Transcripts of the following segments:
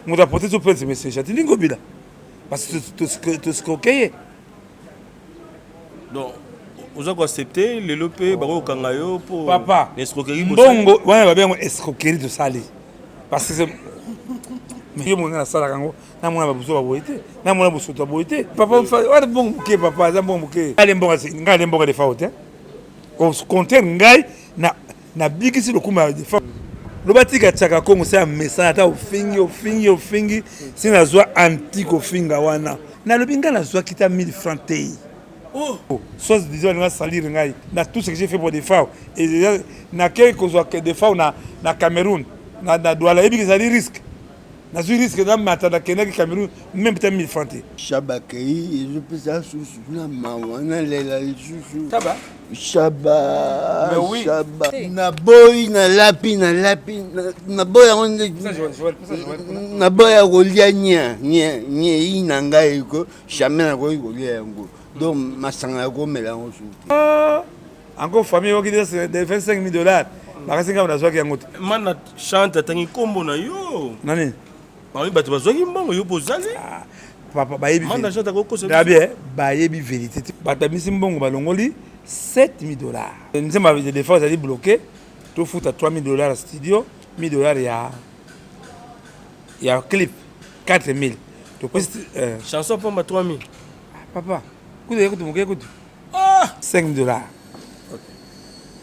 Moto aporte so plainte message atindi Ngobila parce que toscroke ye. Donc oza ko accepter lelo pe bako kanga yo po papa escroquerie mbongo wana babe yango escroquerie tosali parce que yo monga nasalaka yango namona babuso baboye te namona bosoto baboye te papa wana mbongo moke papa aza mbongo moke ngai ale mbongo defao te au contraire ngai na nabikisi lokumu ya defao loba tika tiaka kongo se ya mesana ata ofingi ofingi ofingi si nazwa anti kofinga wana nalobi ngai nazwaki ta 1000 franc te. Oh. Soit disant alinga salir ngai na tout ce que j'ai fait pour Defao et nakei kozwa Defao na, na Cameroun na, na Douala yebi ezali risque nazwi risque namata nakendaki Cameroun même ta 1000 francs te. Shaba akei ezopesa susu na mawa nalela lisusu Shaba Shaba oui. Shaba naboyi nalapi nalapi naboyi yango nde naboya kolia nia nia niei na ngai ko jamais nakoki kolia yango donc masanga ya komela yango susu te. Ah, encore famille oyoki de 25 000 dollars bakasi ngai nazwaki yango te. Mana chante atangi nkombo na yo. Nani? Babi bato bazwaki mbongo yo bozali. Ah, papa bayebi. Manda chante akokosa. Dabi bayebi vérité te. Bato bamisi mbongo balongoli 7000 dollars. Nzembo ya défense ezali bloqué tofuta 3000 dollars ya studio 1000 dollars ya ya clip 4000 topesi euh, chanson pamba 3000 ah, papa kutu ye kutu moke kutu ah 5000 dollars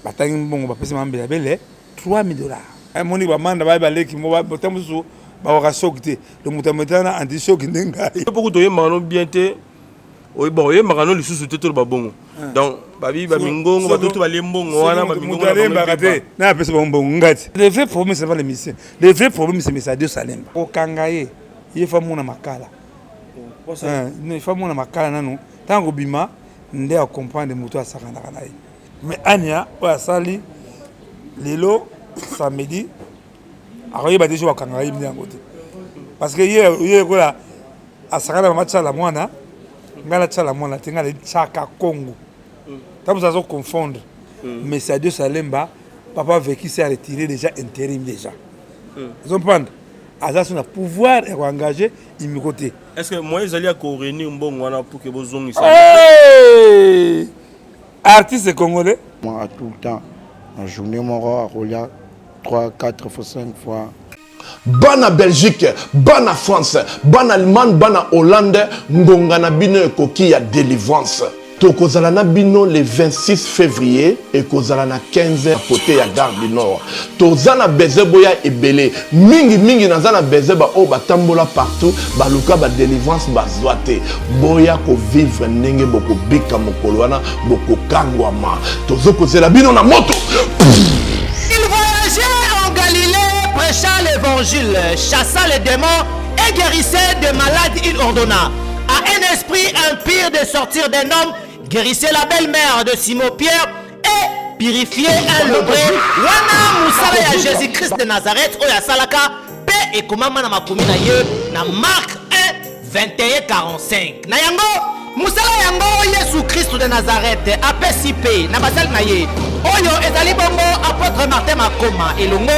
batangi mbongo bapesi mama mbela bele 3000 dollars emoni bamanda baye baleki ta mosusu bakoka soki te donc moto ametana anti soki nde ngai mpo kutu oyembaka no bien te bon oyembaka no lisusu te toloba bongo ah. donc babi bamingongo bato to balie mbongo wana moto alembaka te na apesa bango mbongo ngai te le vrai problème c'est pas le musicien le vrai problème c'est Messadio Salemba kokanga ye ye fa mona makala oh, eh, fa mona makala nanu ntango kobima nde acomprendre moto asakanaka na ye mais ania oyo asali lelo samedi akoyeba te so bakangaka ye yango te parce que ye ye kola asakana mama tshala mwana ngai na tshala mwana te ngai na tsaka congo ntango mosusu azo confondre mm. mais c'est Dieu Salemba papa vécu s'est retiré déjà intérim déjà mm. ozomprendre aza so na pouvoir ya koengage imiko te est ce que moyen ezali ya koréunir mbongo wana pour ke bozongisa hey! artiste congolais moi tout le temps na journée moko akolia 3 4 fois 5 fois Bana Belgique, bana France, bana Allemagne, bana Hollande, ngonga na bino ekoki ya delivrance. Tokozala na bino le 26 février ekozala na 15h côté ya gare du Nord. Toza na besoin boya ebele. Mingi mingi naza na besoin ba oyo batambola partout baluka ba delivrance bazwa te. Boya ko vivre ndenge bokobika mokolo wana bokokangwama. Tozo kozela bino na moto. Il voyageait en Galilée, prêcha l'évangile, chassa les démons et guérissait des malades. Il ordonna à un esprit impur de sortir d'un homme, guérissait la belle-mère de Simon Pierre et purifiait un lebré. Wana mosala ya Jésus-Christ de Nazareth oyo asalaka mpe ekomama na makomi na ye na Marc 1 21:45. Na yango, mosala yango Yesu Kristo de Nazareth apesi mpe na basali na ye, oyo ezali bongo Apotre Martin Makoma elongo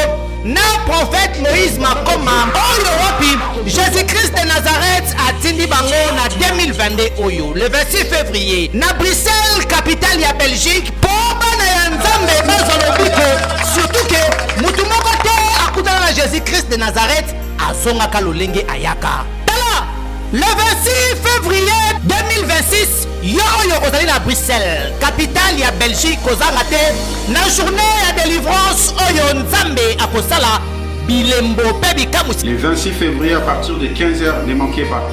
na prophète Moïse Makoma, oyo wapi Jésus-Christ de Nazareth atindi bango na 2022 oyo le 26 février na Bruxelles, capitale ya Belgique, mpo bana ya Nzambe bazwa lobiko, surtout ke motu moko te akutana na Jésus-Christ de Nazareth azongaka lolenge ayaka. Tala, le 26 février 2026, yo oyo ozali na Bruxelles, capitale ya Belgique, kozanga te na journée ya délivrance oyo Nzambe akosala bilembo mpe bikamwisi. Le 26 février à partir de 15h, ne manquez pas.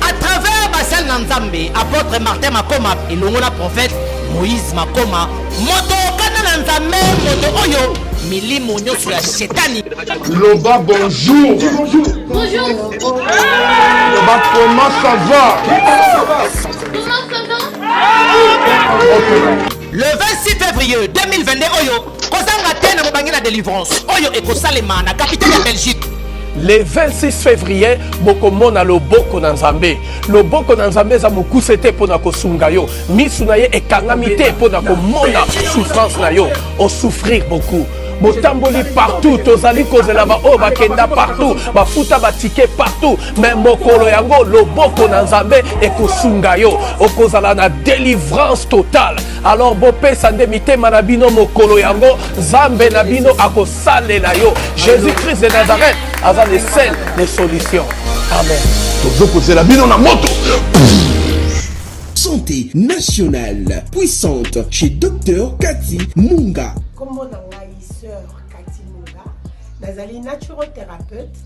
À travers basali na Nzambe, apôtre Martin Makoma elongo na prophète Moïse Makoma, moto okana na Nzambe, moto oyo milimo nyonso ya shetani. Loba bonjour. Bonjour. Loba comment ça va? Comment ça va? Le 26 février 2022 oyo kozanga te na mobange na délivrance oyo ekosalema na capitale ya Belgique. Le 26 février bokomona loboko na Nzambe. Loboko na Nzambe eza mokuse te mpo na kosunga yo. Misu na ye ekangami te mpo na komona souffrance na yo. O souffrir beaucoup. Botamboli partout, tozali kozela ba oyo bakenda partout, bafuta ba ticket partout, mais mokolo yango loboko na Nzambe ekosunga yo, okozala na délivrance totale. Alors bopesa nde mitema na bino mokolo yango, Nzambe na bino akosalela yo. Jésus-Christ de Nazareth aza le seul de solution. Amen. Tozokozela bino na moto. Santé nationale puissante chez Docteur Cathy Munga. Kombo na ngai sœur Cathy Munga, nazali naturothérapeute,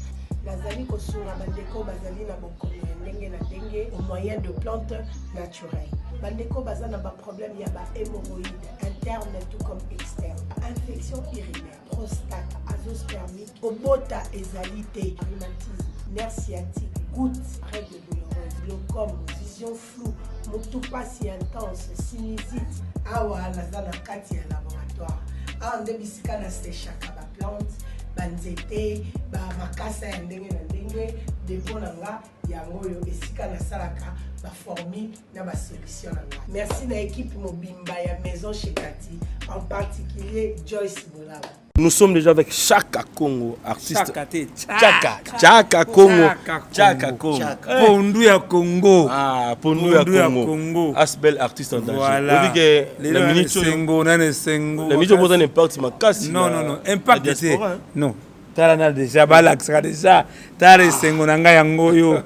nazali kosunga bandeko bazali na bokono ya ndenge na ndenge au moyen de plantes naturelles. Bandeko baza na ba problème ya ba hémorroïdes interne tout comme externe, infection urinaire, prostate, azoospermie, kobota ezali te, rhumatisme, nerf sciatique, goutte, règle douloureuse, glaucome, vision floue, mutu pasi intense, sinusite. Awa naza na kati ya laboratoire. Awa nde bisika na sechaka ba plante, ba nzete, ba makasa ya ndenge na ndenge. Depot na nga yango oyo esika nasalaka ba formule na ba solution na nga. Merci na equipe mobimba ya Maison chez Cathy, en particulier Joyce Bolaba. Nous sommes déjà avec Chaka Congo, artiste. Chaka te, Chaka, Chaka Congo, Chaka Congo. Pondu ya Congo. Ah, Pondu ya Congo. Congo. Asbel artiste en danger. Voilà. Obi ke la minute sengo, nane sengo. La minute oyo impact makasi. Non non non, impact te. Non. Tala na déjà balakisaka déjà tala esengo na ngai yango oyo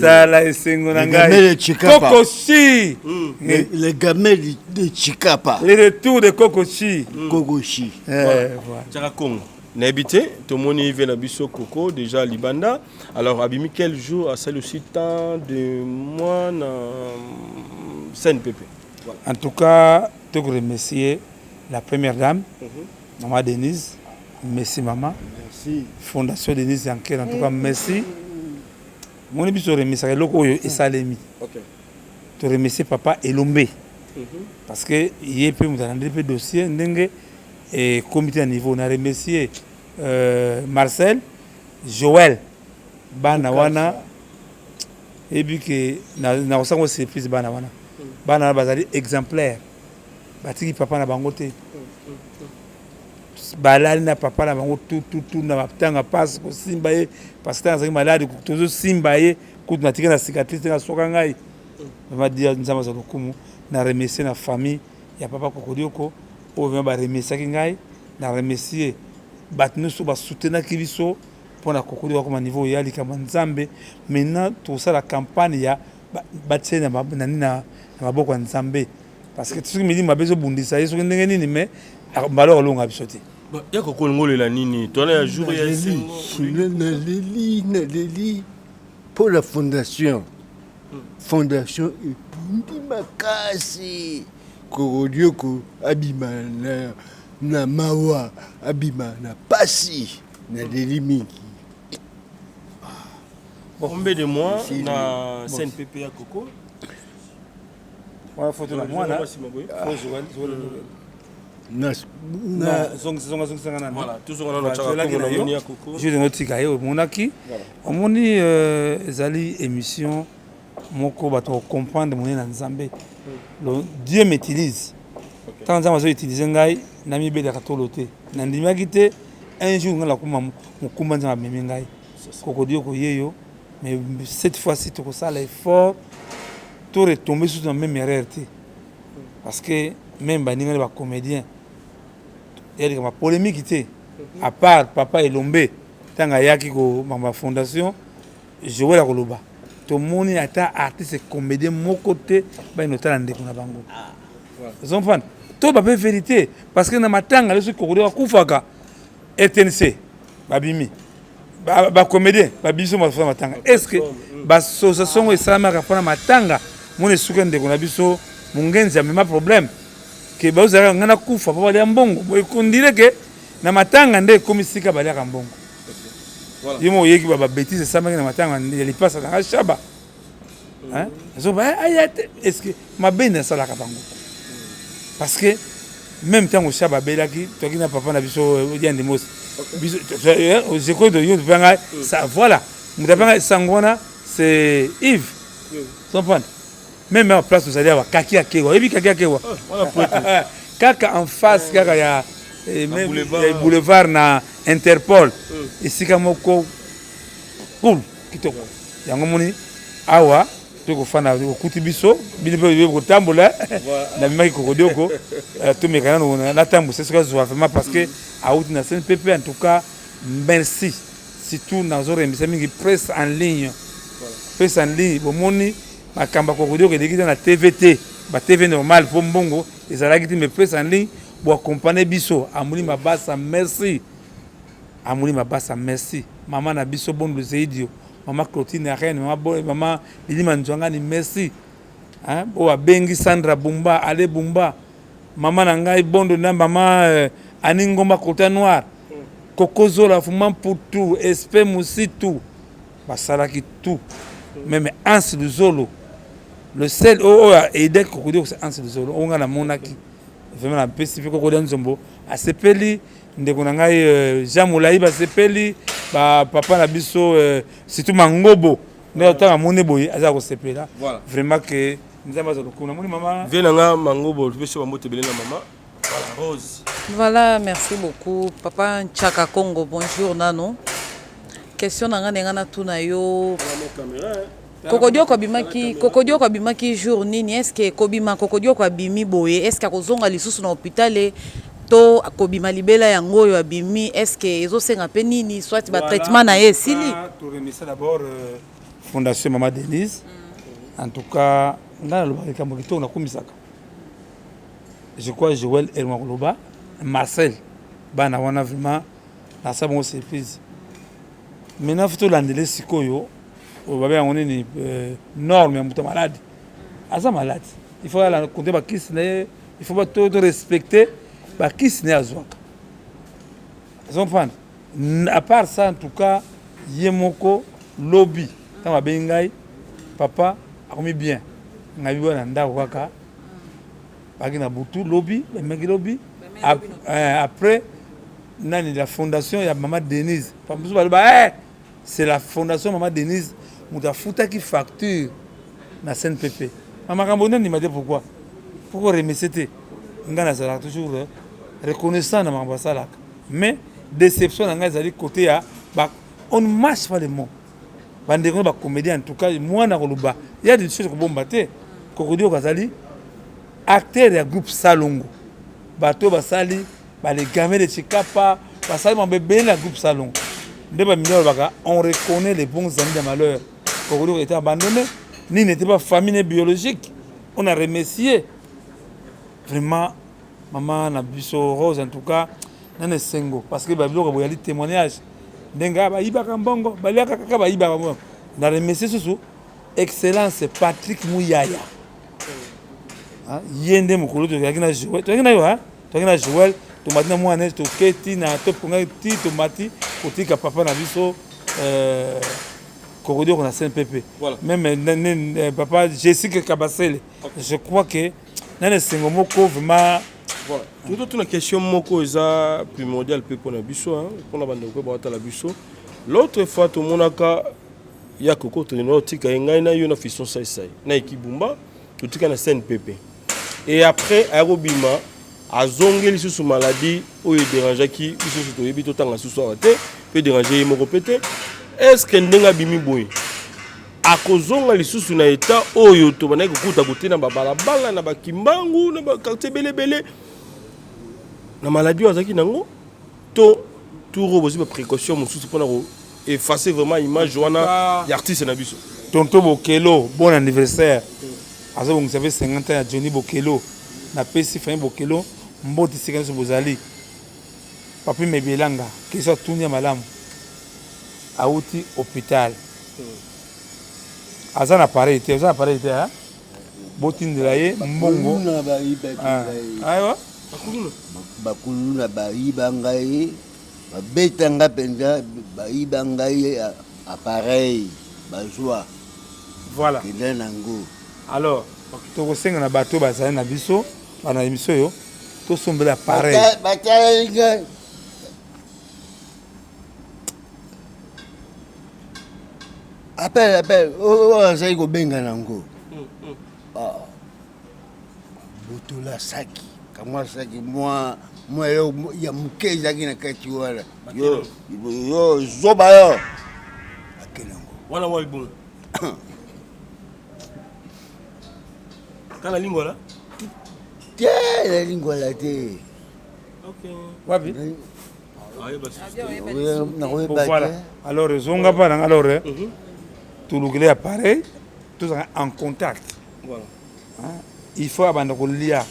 tala esengo na ngai Kokoshi. Le gamin de Chikapa. Le retour de Kokoshi. Kokoshi. Eh, voilà. Chaka Congo. Nayebi te tomoni ve na biso Coco déjà libanda. Alors abimi quel jour asali aussi tant de mois na CNPP. Voilà. En tout cas, to remercier la première dame, Maman Denise. Merci maman. Merci. Fondation Denise Yankel, en tout cas merci. Moni biso remercier eloko oyo esalemi. OK. To remercier papa Elombe. Parce que ye pe mutu alandeli pe dossier ndenge ekomi te na niveau. Na remercier Marcel, Joël, bana wana eyebi ke na kosala surprise bana wana. Bana wana bazali exemplaire. Batiki papa na bango te. Balali na papa na bango tu tu tu na batanga passe kosimba ye parce que azalaki malade tozosimba ye kutu natika na cicatrice te nasoka ngai. Vraiment dia Nzambe azwa lokumu. Na remercier na famille ya papa Kokodioko oyo vraiment ba remerciaki ngai, na remercier bato nyonso ba soutenaki biso mpona Kokodioko akoma niveau ya likambo ya Nzambe. Maintenant tokosala campagne ya batie na na maboko ya Nzambe parce que soki milimo mabe ezobundisa ye soki ndenge nini, mais mbala olonga biso te. Ya kokolongolela nini twana ya jour ya esengo. Naleli, naleli mpo la fondation. Fondation ebundi makasi. Kokodioko abima na mawa, abima na pasi, naleli mingi. Combien de mois na CNPP ya Coco? Wana photo na mwana. Otika ye omonaki omoni ezali émission moko bato bacomprendre monene na Nzambe. Dieu m'utilise. Ntango Nzambe azoutilize ngai namibelaka tolo te, nandimaki te un jour ngai nakoma mokumba Nzambe amemi ngai Kokodioko yeyo. Mais cette fois-ci tokosala effort to retomber surtout na même erreur te, parce que même baningani ba comédien yalika ma polémique te, à part papa Elombe ntango ayaki komamba fondation Joël akoloba tomoni ata artiste comédien moko te bayina otala ndeko na bango. Ozomprendre to ba pe vérité, parce que na matanga leso Kokodioko akufaka RTNC babimi ba comédien babiso bafa matanga. Est-ce que bassociation oyo esalamaka mpona matanga mona esuka ndeko na biso Mungenzi amema problème ke bazalaka ngai nakufa mpo balia mbongo boye, kondire ke na matanga nde ekomi sika baliaka mbongo. Ye moko oyeki ba bêtise esalamaki na matanga ya lipasa na Shaba. Aya te, est-ce que mabe nde asalaka bango? Parce que même ntango Shaba abelaki toki na papa na biso Yandi Mosi biso je yo topanga ça, voilà moto apanga sango wana c'est Yves, comprendre même en place tozali awa kaki akewa oyebi kaki akewa kaka en face kaka ya eh, eh, boulevard na Interpol hmm. esika moko cool kitoko yango moni awa tokofanda okuti biso bino mpe kotambola nabimaki kokodioko eh, tomeka nano natambwisa soki azwa vraiment parce que awuti na cnpp en tout cas merci surtout nazorembisa mingi presse en ligne presse en ligne bomoni makambo ya kokodioko eleki te na tv te ba tv normal mpo mbongo ezalaki te mais presse en ligne boakompagne biso amuli mabasa merci amuli mabasa merci mama na biso bondo zeidio mama Clotine Reine mama Bo, mama Lili Manzwangani merci hein oyo abengi Sandra Bumba Ale Bumba mama na ngai Bondo na mama euh, Annie Ngomba Kota Noir Coco Zola Fuma Mputu Espe Musitu basalaki tout meme Hans Luzolo le seul oyo aidaki Kokodio c'est Hans Luzolo oyo ngai namonaki vraiment napesi mpe Kokodia Nzombo asepeli Ndeko na ngai euh, Jean Molayi basepeli ba papa na biso euh, surtout Mangobo nde ntango amoni boye aza kosepela vraiment que Nzambe aza lokumu. Namoni mama vie na nga Mangobo topesi bambote ebele na mama voilà, Rose. Voilà, merci beaucoup papa Nchaka Congo, bonjour nano. Question na nga ndenge natuna yo Kokodioko abimaki Kokodioko abimaki jour nini est ce que kobima Kokodioko abimi boye est ce que akozonga lisusu na hôpital to kobima libela yango oyo abimi est ce que ezosenga pe nini soit ba traitement na ye esili to remercier d'abord euh, fondation mama Denise mm. en tout cas ngai nalobaka likambo kitoko nakumisaka je crois Joël Elma koloba Marcel bana wana vraiment nasala bango surprise maintenant faut tolandele sikoyo oyo babe yango nini euh, norme ya moto ya malade aza malade il faut ala konte bakisi na ye il faut to respecter bakisi na ye azwaka ozomprendre à part ça en tout cas ye moko lobi ntango abengi ngai papa akomi bien ngai biwa na ndako kaka baki na butu lobi bameki lobi eh, après nani la fondation ya mama denise mosusu baloba eh, C'est la fondation maman Denise moto afutaki facture na CNPP. Ma makambo nde ndima te pourquoi? Pourquoi remercier te? Nga nazalaka toujours euh, reconnaissant na makambo asalaka. Mais déception na ngai ezali côté ya ba on ne marche pas les mots. Bandeko ba comédien en tout cas mwana koloba ya des choses kobomba te. Kokodioko azali acteur ya groupe Salongo. Bato basali Ba les gamins de Tshikapa basali mambo ebele na groupe Salongo. Nde ba mindele balobaka on reconnaît les bons amis de malheur. Kokodoko était abandonné, ni n'était pas famille biologique. On a remercié vraiment maman na biso Rose en tout cas nana esengo parce que ba biloko boyali témoignage ndenge ah, bayibaka mbongo baliaka kaka bayibaka mbongo na remercier susu excellence Patrick Muyaya ye nde mokolo tozalaki na Joël tozalaki na yo tozalaki na Joël tomati na mwana toke ti na topongaki ti tomati kotika papa na biso euh, kokodioko na cnpp voilà. meme euh, papa jessica kabasele okay. je crois que nana esengo moko vraiment voilà. totuna question moko eza primordial mpe mpona biso mpona bandeko mpe baotala biso l'autre fois tomonaka ya koko tokende otika ye ngai na yo na fiston saisai na ekibumba totika na cnpp et après aya kobima azongeli lisusu maladie oyo ederangeaki biso nyonso toyebi totanga susu awa te mpe ederange ye moko mpe te est ce que ndenge abimi boye akozonga lisusu na etat oyo tobandaki kokuta kote na babalabala na bakimbangu na bakartier ebele ebele na maladie oyo azalaki nango to tour oyo bozwi baprécaution mosusu mpona ko effacer vraiment image wana ya artiste na biso. Tonton Bokelo bon anniversaire azobongisa mpe 50 ans ya Johnny Bokelo napesi famille Bokelo mbote esika nyonso bozali Papi Mebelanga question atuni ya malamu awuti hôpital aza na appareil te oza na appareil te hein? Botindela ye mbongo. Ah. Aywa. Bakuluna bayiba ngai babeta nga mpenza bayiba ngai appareil bazwa voilà kenda nango alors tokosenga na bato bazali na biso bana émission oyo tosombela appareil bataleli ngai Appel appel oyo azali kobenga nango. Ah. Botola saki. Kamwa saki mwa mwa eloko ya moke ezalaki na kati wana. Yo yo zoba yo. Akende yango. Wana wapi bongo? Kana lingwala? Te, na lingwala te. Ok. Wapi? Nakoyeba Voilà. te. Alors ezonga mpa nanga alors tolukela appareil tozala en contact. Voilà. Hein? Il faut abanda kolia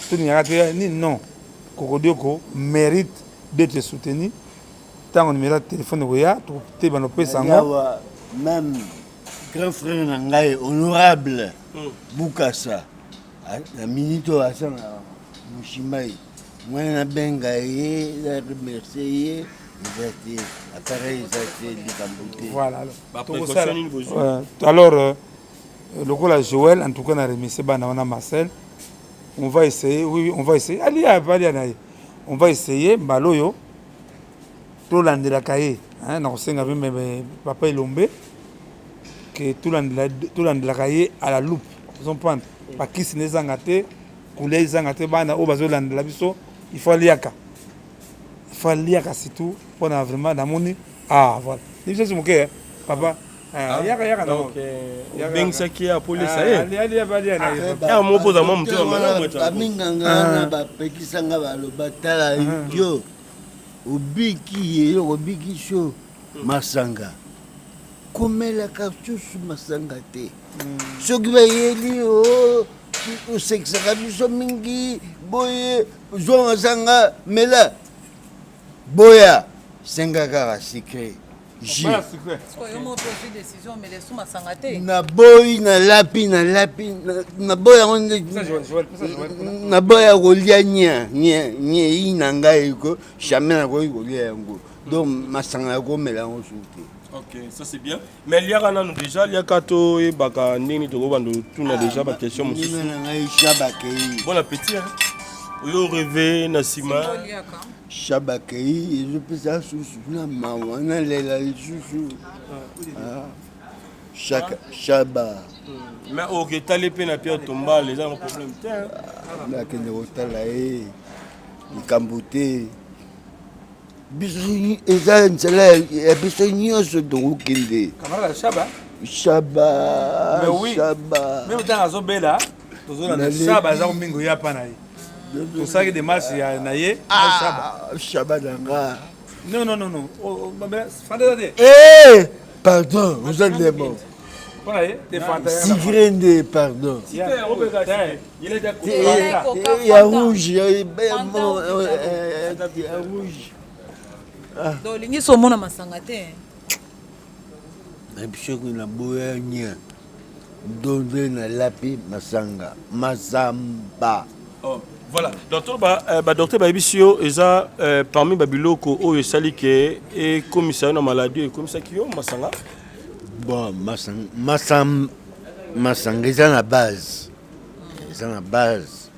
tolingaka te nini non kokodioko mérite d'être soutenu ntango numero ya telefone ekoya te banda kopesa yango Awa, même grand frère na ngai honorable Bukasa na minute oyo aza na Mushimai mwana nabenga ye na remercier ye eza te appareil eza te likambo te. Voilà. Tokosala. Alors lokola Joël en tout cas na remercier bana wana Marcel, on va essayer, oui, oui, on va essayer, alia alia na ye, on va essayer mbala oyo tolandelaka ye, hein, na kosenga mpe papa Elombe ke tolandelaka ye à la loupe, ozomprendre bakisi na ezanga te, kolia ezanga te, bana oyo bazolandela biso, il faut aliaka, il faut aliaka surtout mpona vraiment namoni. Ah voilà, biso moke papa. Ah, yaka yaka na Donc, obengisaki ye apolisa ye. alia alia na ye. Ya mopoza mwa moto ya malamu ete Baminganga wana bapekisanga, baloba tala yo obiki eloko obiki so masanga, komelaka susu masanga te. Soki bayeli o osekisaka biso mingi boye, zwa masanga mela, boya senga kaka sucré jus. Sikoyo yo moko mpe ozwi décision omela esu masanga te? Naboyi, nalapi nalapi naboyi yango nde naboya kolia nia nia niei na ngai ko jamais nakoki kolia yango, donc masanga nakomela yango suku te. Ok, ça c'est bien. Mais liaka nanu déjà, liaka toyebaka ndenge nini tokobanda tuna déjà baquestion mosusu. Ndenge na ngai shabakei. Bon appétit, hein. Oyo rêve na nsima. Shabakei ezopesa susu na mawa, nalela lisusu. Ah, Shaka shaba. Mais oke etali mpe na Pierre Tombale, eza yango problème te, hein. Nakende kotala ye likambo te, biso eza nzela ya biso nyonso tokokende. Camarade Shaba. Shaba. Mais oui. Shaba. Même ntango azobela tozolanda. Shaba aza mingi oya mpa na ye, tosalaki démarche ya na ye na Shaba. Ah, shaba na nga. Non, non, non, non. Oh, oh, fanta eza te. Eh, pardon, oza ndemo. Mpona ye te fanta. Sucré nde, pardon. Ya rouge ya rouge. Donc olingi so omona masanga te? Na biso naboya nia ndonde nalapi masanga masamba. Oh, voilà, donc toloba badocteur bayebisi yo eza parmi babiloko oyo esali ke ekomisa yo na maladie oyo ekomisaki yo masanga. Bon, masanga, masanga eza na base, eza na base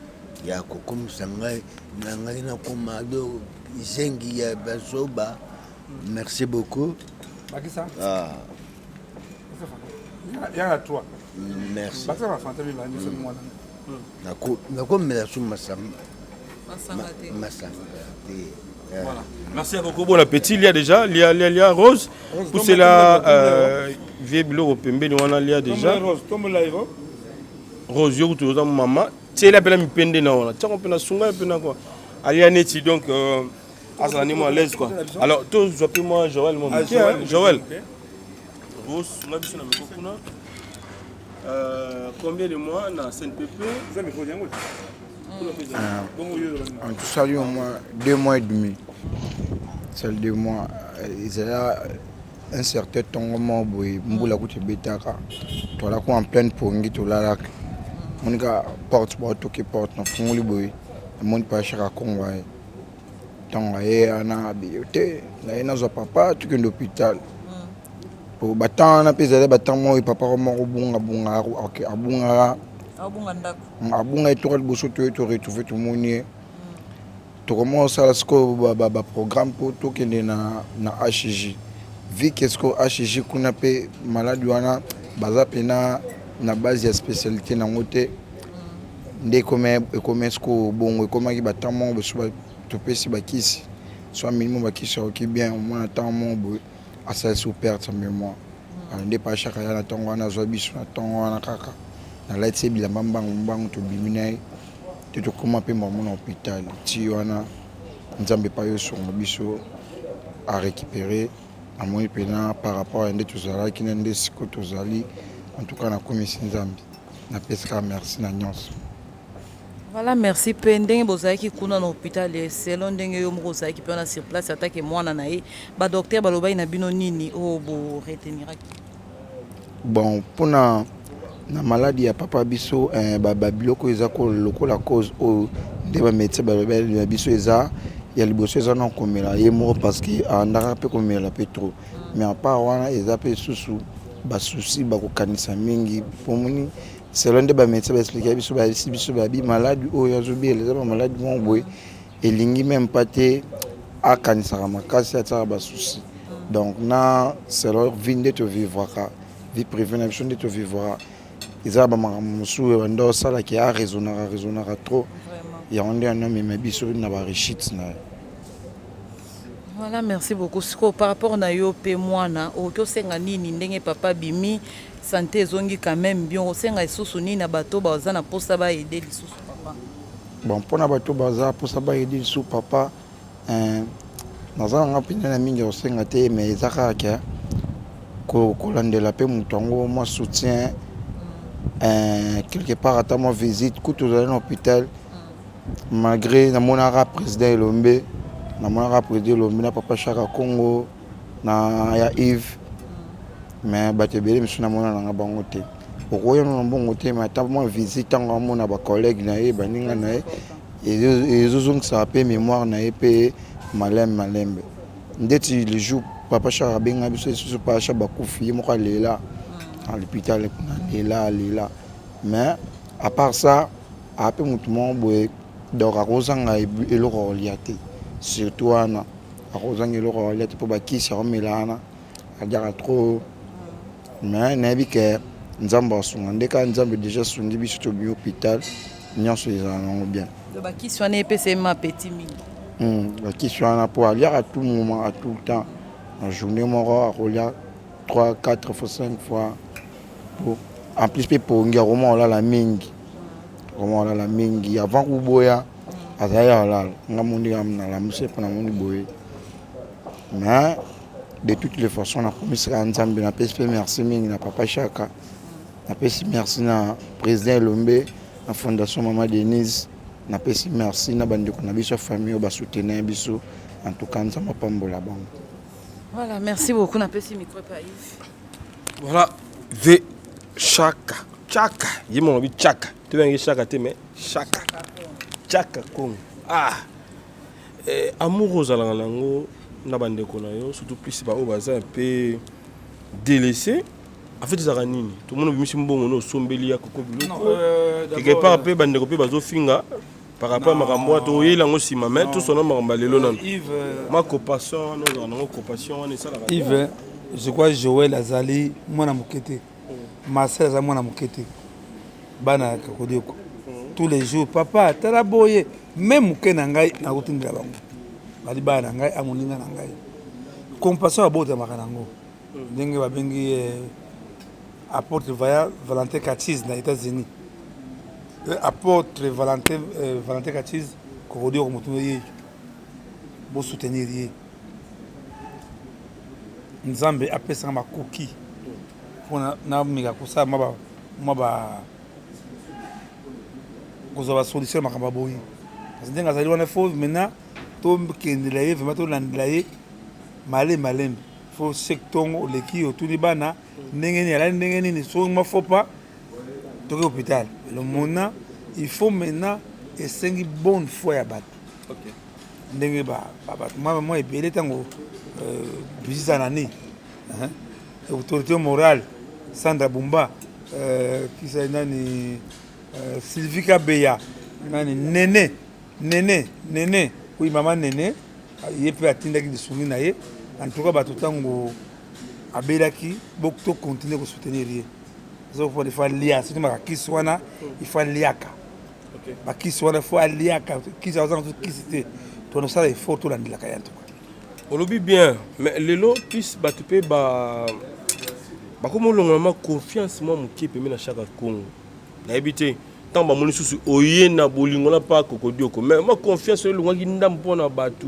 ya kokomisa ngai na ngai nakoma do zengi ya bazoba. Merci beaucoup. Bakisa. Ah, yaka 3. Merci. Bakisa bafanta mibale nyonso mwana. Nakomela su masanga. Masanga te. Masanga te. Voilà. Merci à beaucoup. Bon appétit. Il y a déjà, il y a, il y a, il y a Rose. Poussez la vieille biloko pembeni wana, il y a déjà. Rose tombola ivo. Rose yo kutu oza mama. Tiela pena mipende na wana. Tiako pena sunga pena quoi. Alia neti donc azala ni moi à l'aise quoi. Alors tozwa pe moi Joël moi Ah, moke, Joël, hein. Joël. Rose sunga biso na miko kuna. Combien de mois na CNPP? Eza micro yango. Bongo yo. En tout ça, au moins 2 mois et demi. C'est 2 mois. Ezala un certain ntongo moko boye, mbula kutu ebetaka, tozalaki en pleine pongi, tolalaka, monika porte baotoki porte, nafungoli boye, namoni pa Chaka Kongo aye. Ntango aye wana, abiyo te, naye nazwa papa, tokende hôpital. Po batemps wana mpe ezali batemps moko papa moko bungabunga, abungaka. Abunga ndako. Abunga etoka liboso, toye toretrouve, tomoni ye, tokoma kosala sikoyo baprogramme mpo tokende na HJ, vu que sikoyo HJ kuna mpe maladi wana baza mpena na base ya spécialité nango te. Nde ekoma sikoyo bongo, ekomaki ba temps moko boye topesi ba kisi, soki ameli mwa ba kisi ayoki bien, omona temps moko boye asali sous perte ya memoire. Nde pa Shaka aya na ntongo wana, azwa biso na ntongo wana kaka, nalatisi ye bilamba mbangu mbangu, tobimi na ye te, tokoma mpe mbamo na hôpital. Ti wana Nzambe epai osunga biso a récupérer, namoni mpena par rapport ya nde tozalaki na nde sikoyo tozali. En tout cas nakumisi Nzambe, napesi kaka merci na nyonso. Voilà, merci mpe ndenge bozalaki kuna na hôpital, selon ndenge yo moko ozalaki mpe wana sur place atake mwana na ye, badocteur balobaki na bino nini oyo boreteniraki? Bon, mpona na maladi ya papa biso, eh, babiloko eza lokola cause oyo nde bamédecin balobaki na biso, eza ya liboso eza na komela ye moko, parce que andaka mpe komela mpe trop. Mais à part wana, eza mpe susu basusi, bakokanisa mingi pomoni. Selon nde bamédecin baexplike biso, bayebisi biso babi maladi oyo azobela eza bamaladi moko boye, elingi même pas te akanisaka makasi, atiaka basusi. Donc na selon vie nde tovivraka, vie privée na biso nde tovivraka, eza na bamakambo mosusu banda osalaki, araisonnaka raisonnaka trop. Yango nde yango amema biso na barechute na ye. Voilà, merci beaucoup. Sikoyo par rapport na yo mpe mwana, okoki osenga nini ndenge papa bimi, santé ezongi quand même bien? Osenga lisusu nini na bato baza na mposa baaider lisusu papa? Bon, mpona bato baza mposa baaider lisusu papa, naza nanga mpenza na mingi ya kosenga te, mais eza kaka ke kolandela mpe moto yango, mwa soutien quelque part, ata mwa visite. Kutu ozali na hôpital, malgré namonaka président Elombe, namonaka président Elombe na papa Chaka Congo na ya Yves, mais bato ebele misusu namona nanga bango te. Okoya na mbongo te, mais ata mwa visite, ntango amona bacollègue na ye, baninga na ye, ezozongisaka mpe mémoire na ye mpe malembe malembe. Ndeti le jour papa Chaka abenga biso lisusu, papa Chaka bakufi, ye moko alela na l'hôpital kuna, alela alela. Mais à part ça, ape motu moko boye, donc akozanga eloko ya kolia te, surtout wana akozanga eloko ya kolia te, mpo bakisi akomela wana, aliaka trop. Mais nayebi ke Nzambe asunga, nde kaka Nzambe déjà asungi biso, tobimi hôpital, nyonso ezala nango bien. Bakisi wana epesa ye appétit mingi? Bakisi wana, mpo aliaka tout moment, à tout le temps, na journée moko akolia 3, 4 fois, 5 fois. Po en plus mpe pongi, akoma kolala mingi, akoma kolala mingi. Avant kuboya azali kolala, nga mondi nalamusi mpo namoni boye. Mais de toutes les façons, nakomisaka Nzambe, napesi mpe merci mingi na papa Chaka, napesi merci na président Elombe, na fondation Mama Denise, napesi merci na bandeko na biso ya famille oyo basoutenir biso. En tout cas, Nzambe apambola bango. Voilà, merci beaucoup. Napesi micro epa Yves. Voilà, v Chaka Chaka, ye moko lobi Chaka, tobengi Chaka te, mais Chaka Chaka Congo. Ah, eh, amour ozalaka nango na bandeko na yo, surtout plus baoyo baza un peu délaissé, en fait ezalaka nini? Tomoni obimisi mbongo no, osombeli ya koko biloko quelque part, mpe bandeko mpe bazofinga par rapport à makambo wana. Toyeli yango nsima, mais tosona makambo ya lelo nano. Ma compassion wana ozalaka nango, compassion wana esalaka? Yves, je crois Joël azali mwana moke te, Marcel aza mwana moke te. Bana ya Kakodioko, tous les jours papa tala boye, même moke na ngai nakotindela bango, bali bana na ngai, amoninga na ngai. Compassion abotamaka nango, ndenge babengi apôtre Valentin Katise na États-Unis, apôtre Valentin Katise Kokodioko, motu ye bosoutenir ye. Nzambe apesanga makoki mpona nameka kosala mwa ba kozwa basolution ya makambo ya boye, parce ndenge azali wana, faut maintenant tokendela ye vraiment, tolandela ye malembe malembe. Faut chaque ntongo oleki, otuni bana ndenge nini alali, ndenge nini, soki mwa faut pas toki hôpital lomona. Il faut maintenant, esengi bonne foi ya bato, ndenge bato mwa ebele ntango bisisa nani, autorité morale Sandra Bumba, kisa nani, Sylvie Kabeya, nani, Nene Nene Nene, oui, mama Nene, ye mpe atindaki lisungi na ye. En tout cas, bato ntango abelaki, tocontinue kosoutenir ye. Il faut alia, surtout makakisi wana, il faut aliaka. Bakisi wana fo aliaka kisi, azanga so kisi te. Tonosala effort, tolandelaka ye en tout cas. Olobi bien, mais lelo plus bato mpe ba bakoma olongola mwa confiance mwa moke pembe na Chaka Congo. Nayebi te ntango bamoni susu oye na bolingo na pa Kokodioko, mais mwa confiance oyo elongwaki ndambo mpona bato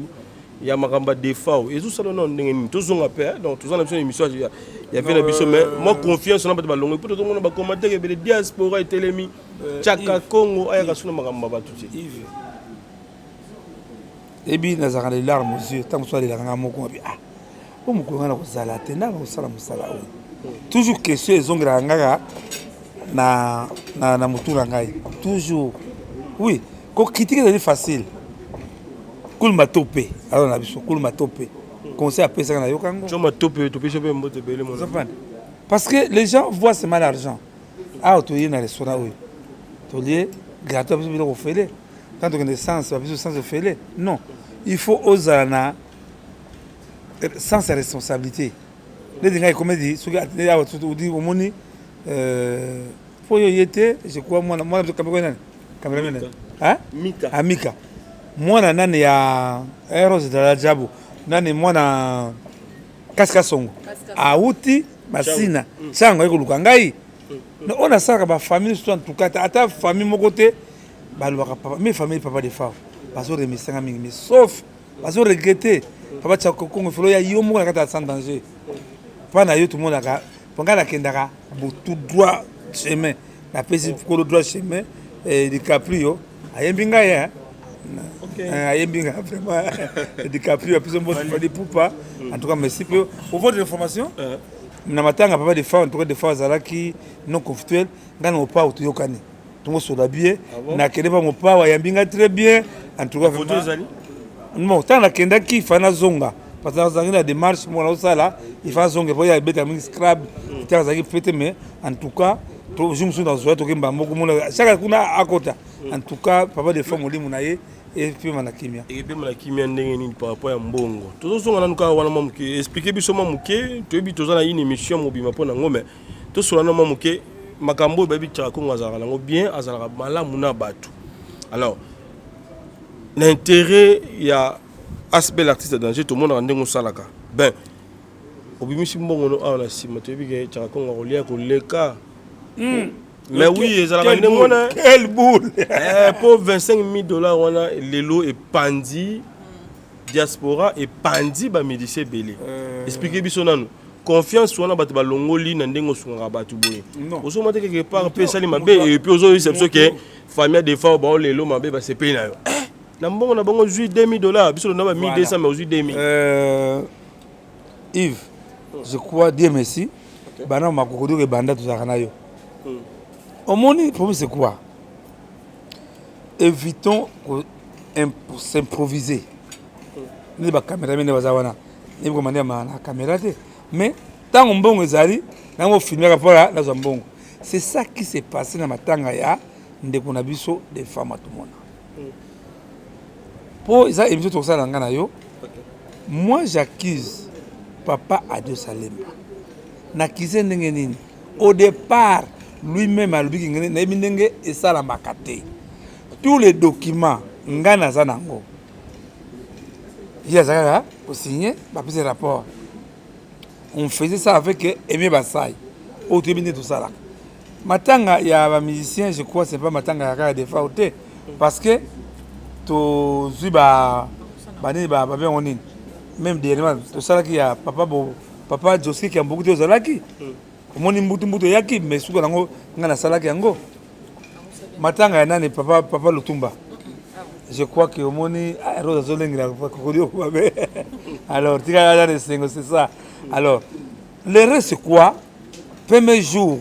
ya makambo ya Defao ezosala nano ndenge nini? Tozonga mpe, donc toza na biso na émission ya vie na biso, mais mwa confiance na bato balongoli mpo tozomona bacommentaire ebele, diaspora etelemi, Chaka Congo ayaka so na makambo ya bato te. Ebi nazalaka na larme aux yeux ntango mosusu alelaka nga moko abi ah po mokolo nga na kozala te, nanga kosala mosala oyo. Toujours question ezongelaka ngaka na motu na ngai toujours. Oui, kocritiquer ezali facile. Kuluma to mpe aza na biso, kuluma to mpe conseil apesaka na yoka yango. Joma Tope, topesi mpe mbote ebele. Parce que les gens voient seulement l'argent. Awa toye na restaurant oyo, tolie gratuit, biso biloko ofele. Tant tokende sens babiso sens ofele. Non, il faut ozala na sens ya responsabilité. Neti ngai ekomedi soki awa odi omoni mpo oyo ye te. Je crois mwana mwana biso kamera nani, cameraman nani, Amika, mwana nani ya Rose Dalajabu, nani, mwana Kasika Songo awuti Masina ntango aye koluka ngai. Oyo nasalaka bafamille surtout, en tout cas ata famille moko te balobaka papa, mais famille papa Defao bazoremercie nga mingi, mais sauf bazoregretter: papa Chaka Kongo, folo ya yo moko na kati ya Sans Danger mpa na yo tomonaka. Mpo ngai nakendaka butu droit chemin, napesi kolo droit chemin. DiCaprio ayembi ngai, ayembi ngai vraiment. DiCaprio apesi mbote, Fally Ipupa. En tout cas merci mpe pour votre information. Na matanga papa Defao, en tout cas Defao azalaki non conflictuel. Ngai na Mopao toyokani, tongosola bien. Nakende mpa Mopao, ayambi ngai très bien en tout cas. Bon, ntango nakendaki ifa nazonga parce que nazalaki na démarche moko nazosala, ifa nazonga po ya ebetaka mingi scrab ntango azalaki fete. Mais en tout cas jour mosusu nazwa tokemba moko mona chaka kuna akota. En tout cas papa Defao, molimo na ye epema na kimia. Epema na kimia. Ndenge nini par rapport ya mbongo? Tozozonga nanu kaka wana mwa moke. Explique biso mwa moke. Toyebi toza na une émission mobima mpo nango, mais tosola na mwa moke makambo oyo bayebi. Chaka Kongo azalaka nango bien, azalaka malamu na bato. Alors na intérêt ya Asbel Artiste Danger, tomonaka ndenge osalaka ben obimisi mbongo no awa na nsima. Toyebi ke Chaka Kongo akolia koleka. Mais oui, ezalaka ndenge wana. Quelle boule! Mpo 25 000 $ wana lelo epandi diaspora, epandi bamusicien ebele. Explique biso nanu confiance wana bato balongoli na ndenge osungaka bato boye. Ozomona te quelque part mpe esali mabe? Et puis ozoyebisa biso ke famille ya Defao bao lelo mabe basepeli na yo na mbongo na bango ozwi 2000 $. Biso lona ba 1200, mais ozwi 2000. Yves, je crois Dieu merci, bana makokodoka ebanda tozalaka na yo. Omoni, problème c'est quoi? Évitons s'improviser. Nde bacaméra nde baza wana, nayebi koma nde na caméra te, mais ntango mbongo ezali nango ofilmaka mpona nazwa mbongo. C'est ça qui s'est passé na matanga ya ndeko na biso Defao Matumona. Mpo eza émission tokosala na ngai na yo. Moi j'accuse papa Adio Salemba. Nakize ndenge nini? Au départ lui-même alobiki nayebi ndenge esalamaka te. Tous les documents ngai naza nango, ye aza kaka kosigne, bapesi rapport. On faisait ça avec Aimé Basai oyo toyebi nde tosalaka matanga ya bamusicien. Je crois c'est pas matanga ya kaka Defao te, parce que tozwi ba banini, babengo nini, même dernièrement tosalaki ya papa bo papa Joski Kiambuku te, ozalaki omoni mbutu mbutu eyaki, mais suka nango ngai nasalaki yango. Matanga ya nani, papa Lutumba, je crois que omoni Rose azolengela kokodi mabe. Alors tika aza na esengo, c'est ça. Alors le reste c'est quoi? Premier jour,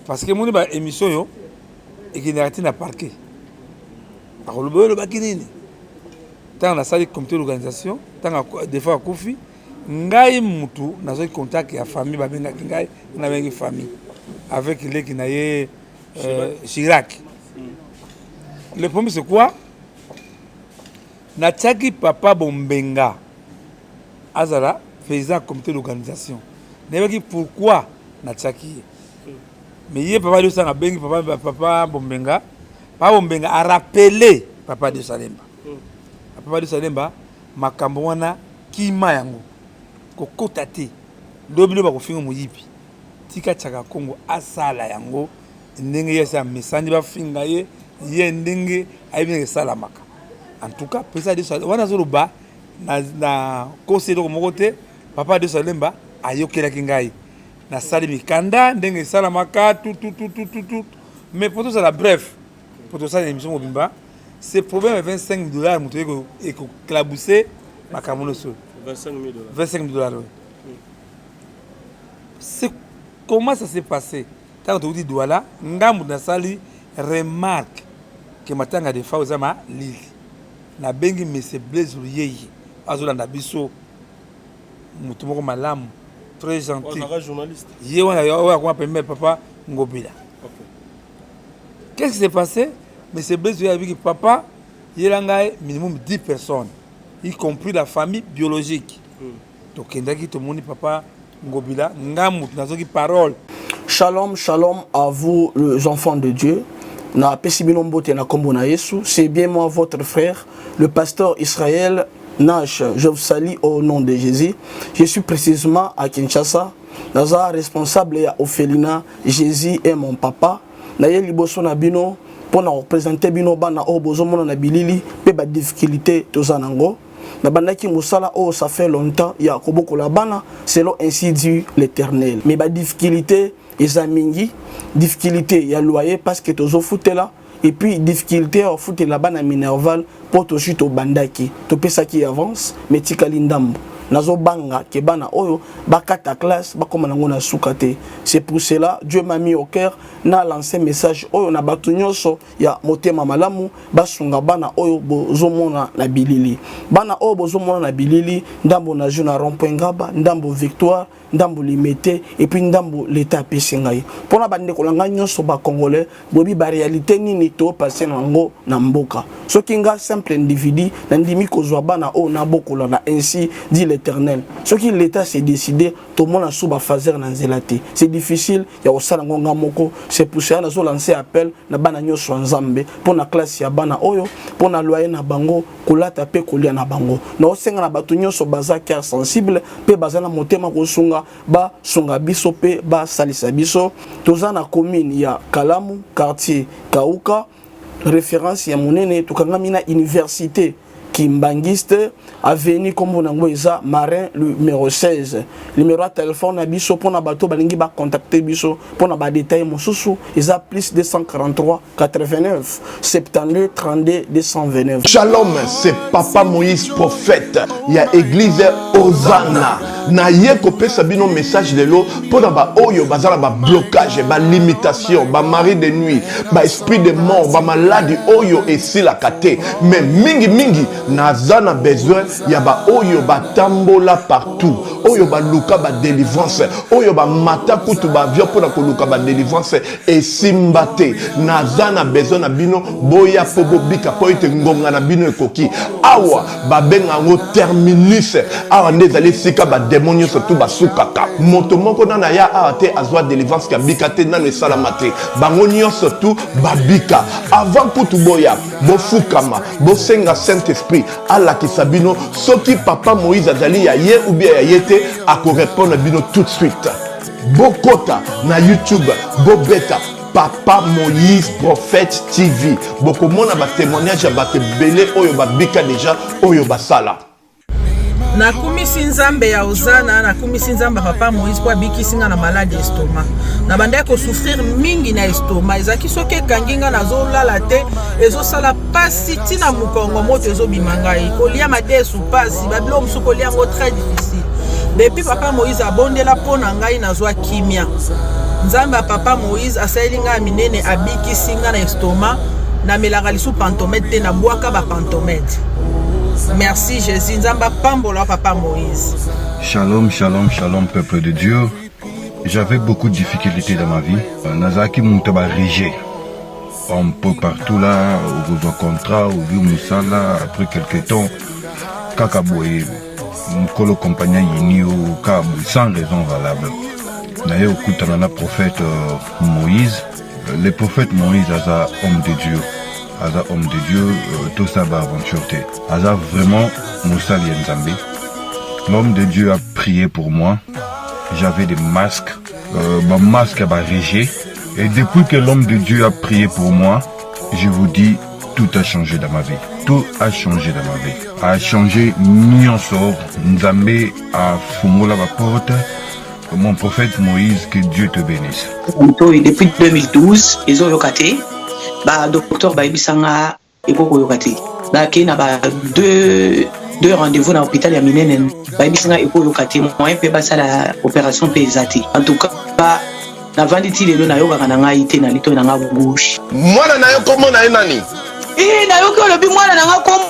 parce que moni baémission oyo ekendaka ntina parquet, bakoloba oyo olobaki nini. Ntango nasali comité d'organisation, ntango Defao akufi, ngai mutu nazwaki contact ya famille, babengaki ngai, nabengi famille avec leki na ye Chirac. Le problème c'est quoi? Natiaki papa Bombenga azala président ya comité d'organisation. Nayebaki pourquoi natiaki ye, mais ye papa liosanga abengi papa Bombenga. Papa Bombenga a rappelé Papa de Salemba. Papa de Salemba makambo wana kima yango kokota te lobi lobi bakofinga moyibi tika Chaka Kongo asala yango ndenge ye asi amesani bafinga ye ye ndenge ayebi ndenge esalamaka en tout cas pesa wana azoloba na, na kosi eloko moko te papa de Salemba ayokelaki ngai nasali mikanda ndenge esalamaka tututututu mais po tozala bref po tosala émission mobimba ce problème ya 25 dollars moto ekoclabousse makambo nyonso 25 dollars oyo c'est comment ça s'est passé ntango towuti douala ngambo nasali remarque ke matanga de fao eza malili nabengi monsieur blaise luyeye azolanda biso moto moko malamu très gentil ye wana oyo akoma pembe papa ngobila qu'est-ce qui s'est passé monsieur blaise oyo abiki papa yela ngai minimum 10 personnes y compris la famille biologique hmm. tokendaki tomoni papa ngobila nga moto nazoki parole Shalom, shalom à vous les enfants de Dieu. Na pesi bino mbote na kombo na Yesu. C'est bien moi votre frère, le pasteur Israël Nash. Je vous salue au nom de Jésus. Je suis précisément à Kinshasa. Naza responsable ya orphelinat Jésus est mon papa. Naye liboso na bino mpo na kopresente bino bana oyo bozomona na bilili mpe badifficulté toza nango. Nabandaki mosala oyo ça fait longtemps ya kobokola bana selon ainsi dit l'Éternel. Mais ba difficulté eza mingi, difficulté ya loyer parce que tozofutela et puis difficulté ya kofutela bana minerval mpo tozwi tobandaki topesaki avance mais tikali ndambo nazobanga ke bana oyo bakata classe bakoma nango na suka te. C'est pour cela Dieu m'a mis au cœur na lancer message oyo na bato nyonso ya motema malamu basunga bana oyo bozomona na bilili. Bana oyo bozomona na bilili, ndambo na jeu na rond-point Ngaba, ndambo Victoire, ndambo Limete et puis ndambo l'État apesi ngai. Pona bandeko na ngai nyonso ba Congolais, boyebi ba réalité nini to passer na yango na mboka. Soki nga simple individu nandimi kozwa bana oyo nabokola na ainsi dit l'Éternel. Soki l'État s'est décidé tomona sous ba phaser na nzela te. C'est difficile ya kosala yango nga moko. C'est pour cela nazo lancer appel na bana nyonso ya Nzambe mpo na classe ya bana oyo, mpo na loyer na bango, kolata mpe kolia na bango. Naosenga na bato nyonso baza cœur sensible mpe baza na motema kosunga, basunga biso mpe basalisa biso. Toza na commune ya Kalamu, quartier Kauka, référence ya monene, tokangami na université Kimbanguiste, avenue kombo nango eza Marin numéro 16. Numéro ya téléphone na biso pona bato balingi ba contacter biso pona ba détails mosusu eza plus 243 89 72 32 229. Shalom, c'est Papa Moïse prophète ya église Hosanna. Na ye kopesa bino message lelo pona ba oyo bazala ba blocage, ba limitation, ba mari de nuit, ba esprit de mort, ba maladi oyo esilaka te. Mais mingi mingi naza na besoin ya ba oyo batambola partout, oyo baluka ba délivrance, oyo bamata kutu ba avion pona koluka ba délivrance esimba te. Naza na besoin na bino boya po bobika po ete ngonga na bino ekoki. Awa babenga yango terminus, awa nde ezali esika ba demon nyonso tu basukaka. Moto moko nano aya awa te azwa délivrance kabika te, nano esalama te. Bango nyonso tu babika. Avant kutu boya bofukama, bosenga Saint-Esprit alakisa bino soki Papa Moïse azali ya ye ou bien ya ye te, akorepondre bino tout de suite. Bokota na YouTube, bobeta Papa Moïse Prophète TV, bokomona ba témoignage ya bato ebele oyo babika deja, oyo basala. Nakumisi Nzambe ya Hosanna, nakumisi Nzambe ya Papa Moïse mpo abikisi nga na maladi ya estomac. Nabandaki kosouffrir mingi na estomac, ezalaki soki ekangi nga nazolala te, ezosala pasi ntina mokongo, moto ezobima ngai, kolia madesu pasi, babiloko mosusu kolia yango très difficile. Depuis Papa Moïse abondela mpo na ngai, nazwa kimia. Nzambe ya Papa Moïse asaleli ngai ya minene, abikisi ngai na estomac. Namelaka lisusu pantomètre te, nabwaka ba pantomètre. Merci Jésus, Nzambe apambola Papa Moïse. Shalom, shalom, shalom, peuple de Dieu. J'avais beaucoup de difficultés dans ma vie. Nazalaki moto ba rejet. Un peu partout là, okozwa contrat, ozwi mosala, après quelque temps, kaka boye, mokolo compagnie ayini yo, kaka boye, sans raison valable. Naye okutana na prophète Moïse. Le prophète Moïse aza homme de Dieu. Aza homme de Dieu, euh, tosala ba aventure te. Aza vraiment mosali ya Nzambe. L'homme de Dieu a prié pour moi. J'avais des masques, euh, ba masques ya ba rejet. Et depuis que l'homme de Dieu a prié pour moi, je vous dis, tout a changé dans ma vie. Tout a changé dans ma vie. A changé nyonso. Nzambe afungola ba porte. Mon prophète Moïse, que Dieu te bénisse. Litoyi depuis 2012 ezoyoka te ba docteur bayebisa nga ekoki koyoka te nakei na ba deux deux rendez-vous na hôpital ya minene bayebisi nga ekoyoka te moyen mpe basala opération mpe eza te en tout cas navandi ti lelo nayokaka na ngai te na litoyi na nga gauche mwana na yo kombo na ye nani ee nayoki olobi mwana na nga kombo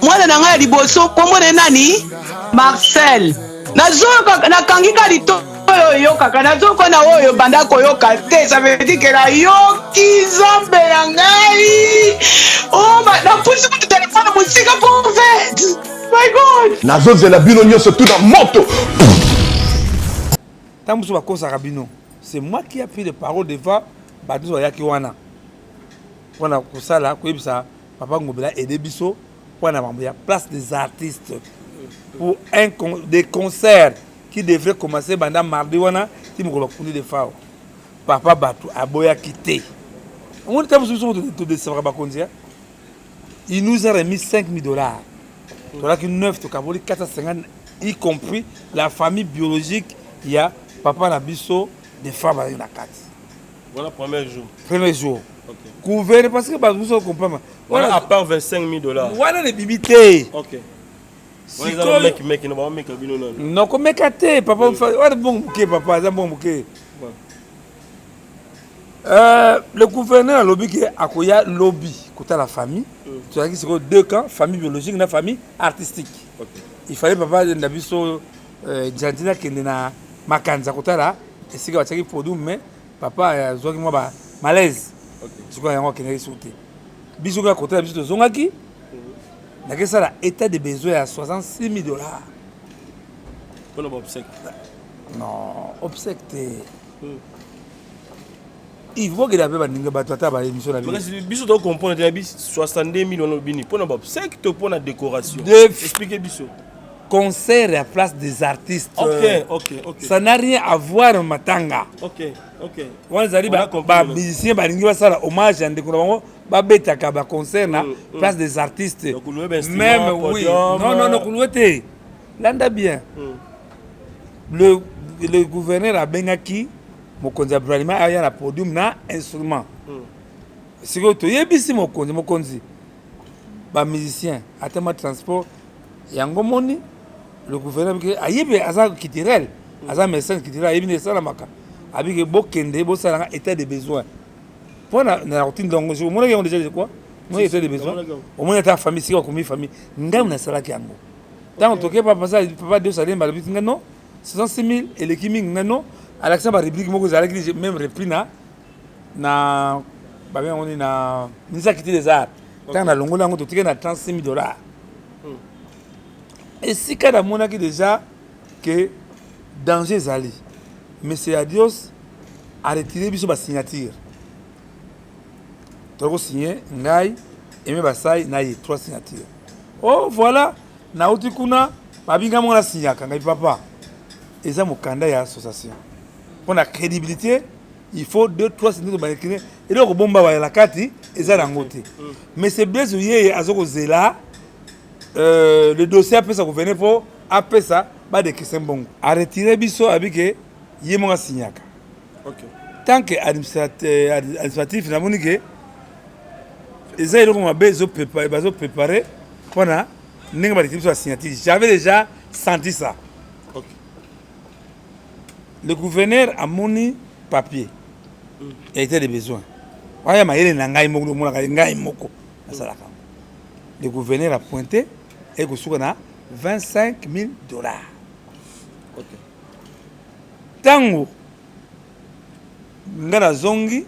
mwana na ngai ya liboso kombo na ye nani marcel nazoyoka nakangi ka litoyi oyo oyokaka nazoyoka na oyo banda koyoka te ça veut dire que nayoki nzambe na ngai oh, napusi kutu telefone mosika prophète my god nazozela bino nyonso tu na moto. Ntango mosusu bakosaka bino. C'est moi qui a pris les paroles devant bato nyonso bayaki wana mpo na kosala koyebisa papa Ngobila aide biso mpo na makambo ya place des artistes pour un des concerts qui devrait commencer banda mardi wana ti mokolo bakundi Defao. Papa bato aboyaki te. Omoni ntango mosusu biso todesevaka bakonzi ya il nous a remis 5000 dollars. Tolaki 9 tokaboli 450 y compris la famille biologique ya papa na biso Defao bazalaki na kati. Voilà premier jour. Premier jour. Okay. Couvert parce que bato mosusu comprendre. Wana à part 25 000 dollars. Wana ebimi te. OK. Non, komeka te papa wana mbongo moke papa aza mbongo moke. Euh, le gouverneur alobi ke akoya lobi kotala famille mm. tozalaki sikoyo deux camps famille biologique na famille artistique okay. il fallait papa na biso euh, gentile akende na makanza kotala esika batiaki podium mais papa azwaki mwa ba malaise okay. sikoyo yango akendaki suku te biso kaka kotala biso tozongaki mm. nakesala état de besoin ya 66 000 dollars mpona baobsèque non obsèque te hmm. il faut que mpe baninga bato ata baémission na biso to comprendre te na biso 62 000 wana obini mpona baobsèque to mpona décoration explique biso concert ya place des artistes okay, okay, okay. ça n'a rien à voir matanga okay, okay. wana ezali bamusicien balingi basala hommage ya ndeko na bango babetaka baconcert na mm, mm. place des artistes même oui non non non koluwe te landa bien mm. le, le gouverneur abengaki mokonzi ya bralima aya na podium na instrument mm. sikoyo toyebisi mokonzi mokonzi bamusicien ata mwa transport yango moni le gouverneur abiki ayebi aza culturel aza médecin culturel ayebi nde esalamaka abiki bokende bosalanga état de besoin mpo na kotinda yango omonaki yango déjà quoi omoni état de besoin omoni ata famille sika bakomi famille ngai nasalaki yango ntango toke papa papa Dieu salemba alobi ngai non 66 000 eleki mingi ngai non alakisa ba rubrique moko ezalaki même repris na na babenga yango nini na ministère ya culture des arts ntango nalongoli yango totiki na 36 000 dollars hmm. esika namonaki déjà que danger ezali monsieur adios aretire biso basignature toyaki kosigne ngai eme basai na ye trois signature oh voilà nauti kuna babinga moko nasignaka ngai papa eza mokanda ya association mpo na crédibilité il faut deux trois signature tobandekine eloko kobomba baya na kati eza nango te mm. mais c'est blaise yeye aza kozela euh, le dossier apesa gouverneur mpo apesa badekese mbongo aretire biso abike ye moko asignaka okay. tant que administratif namoni ke eza eloko mabe bazo prépare mpona ndenge balekisi biso basignature j'avais déjà senti ça okay. Le gouverneur amoni papier ya état de besoin wana ya mayele na ngai moko omonaka ngai moko nasalaka le gouverneur a pointé ekosuka na 25 000 dollars ntango ngai nazongi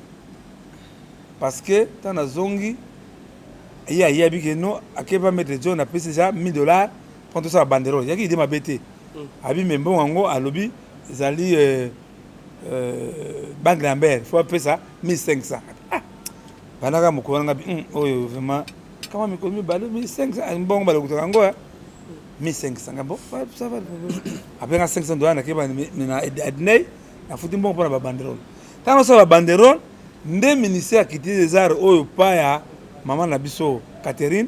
parce que ntango nazongi ye ayebi ke no akepa maître john apesi deja 1000 dollars mpo tosala banderole yaki ide mabe te Abi mais mbongo yango alobi ezali euh, euh, banque Lambert faut apesa 1500. Ah. Bandaka mokolo wana ngabi hmm, oyo vraiment kama mikolo mibale 1500 mbongo balokutaka yango 1500 nga bon ça va apenga 500 dollars nakeba na Adney nafuti mbongo mpona babanderole ntango nasala babanderole nde ministère ya culture des arts oyo pa ya mama na biso Catherine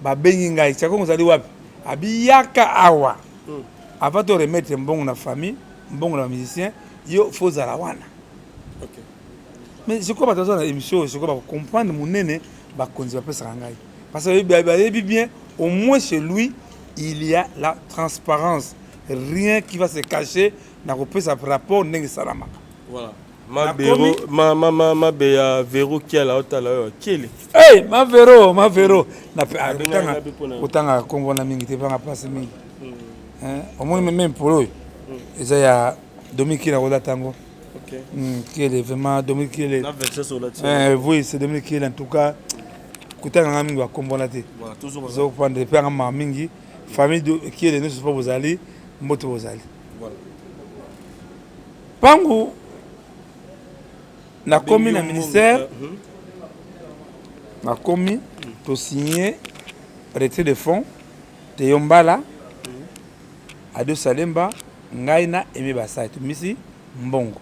babengi ngai Chakongo ozali wapi abiyaka awa hmm. avant to remettre mbongo na famille mbongo na bamusicien yo fo ozala wana okay. Mais je crois bato baza na émission oyo sikoyo bakocomprendre monene bakonzi bapesaka ngai parce que bayebi bien au moins chez lui il y a la transparence rien qui va se cacher na kopesa rapport ndenge esalamaka voilà ma bero ma ma ma ma beya vero kiala otala oyo kiele hey ma vero ma vero na ah, otanga otanga kombo na mingi te panga place mingi hmm. hein omoni même polo oyo hmm. eza ya Dominique Kiela kolata yango Okay. Mm, Kiele vraiment Dominique Kiele. Na 26 olati. Eh oui, c'est Dominique Kiele en tout cas. Kutanga nga mingi bakombo na te. Voilà, toujours. Zo prendre pe nga ma mingi. Famille de Kiele nyonso pa bozali, mbote bozali. Voilà. Pangu nakomi na ministère mhm. nakomi to signer retrait de fonds Teyombala mm. Ado Salemba ngai na Aime Basai tobimisi mbongo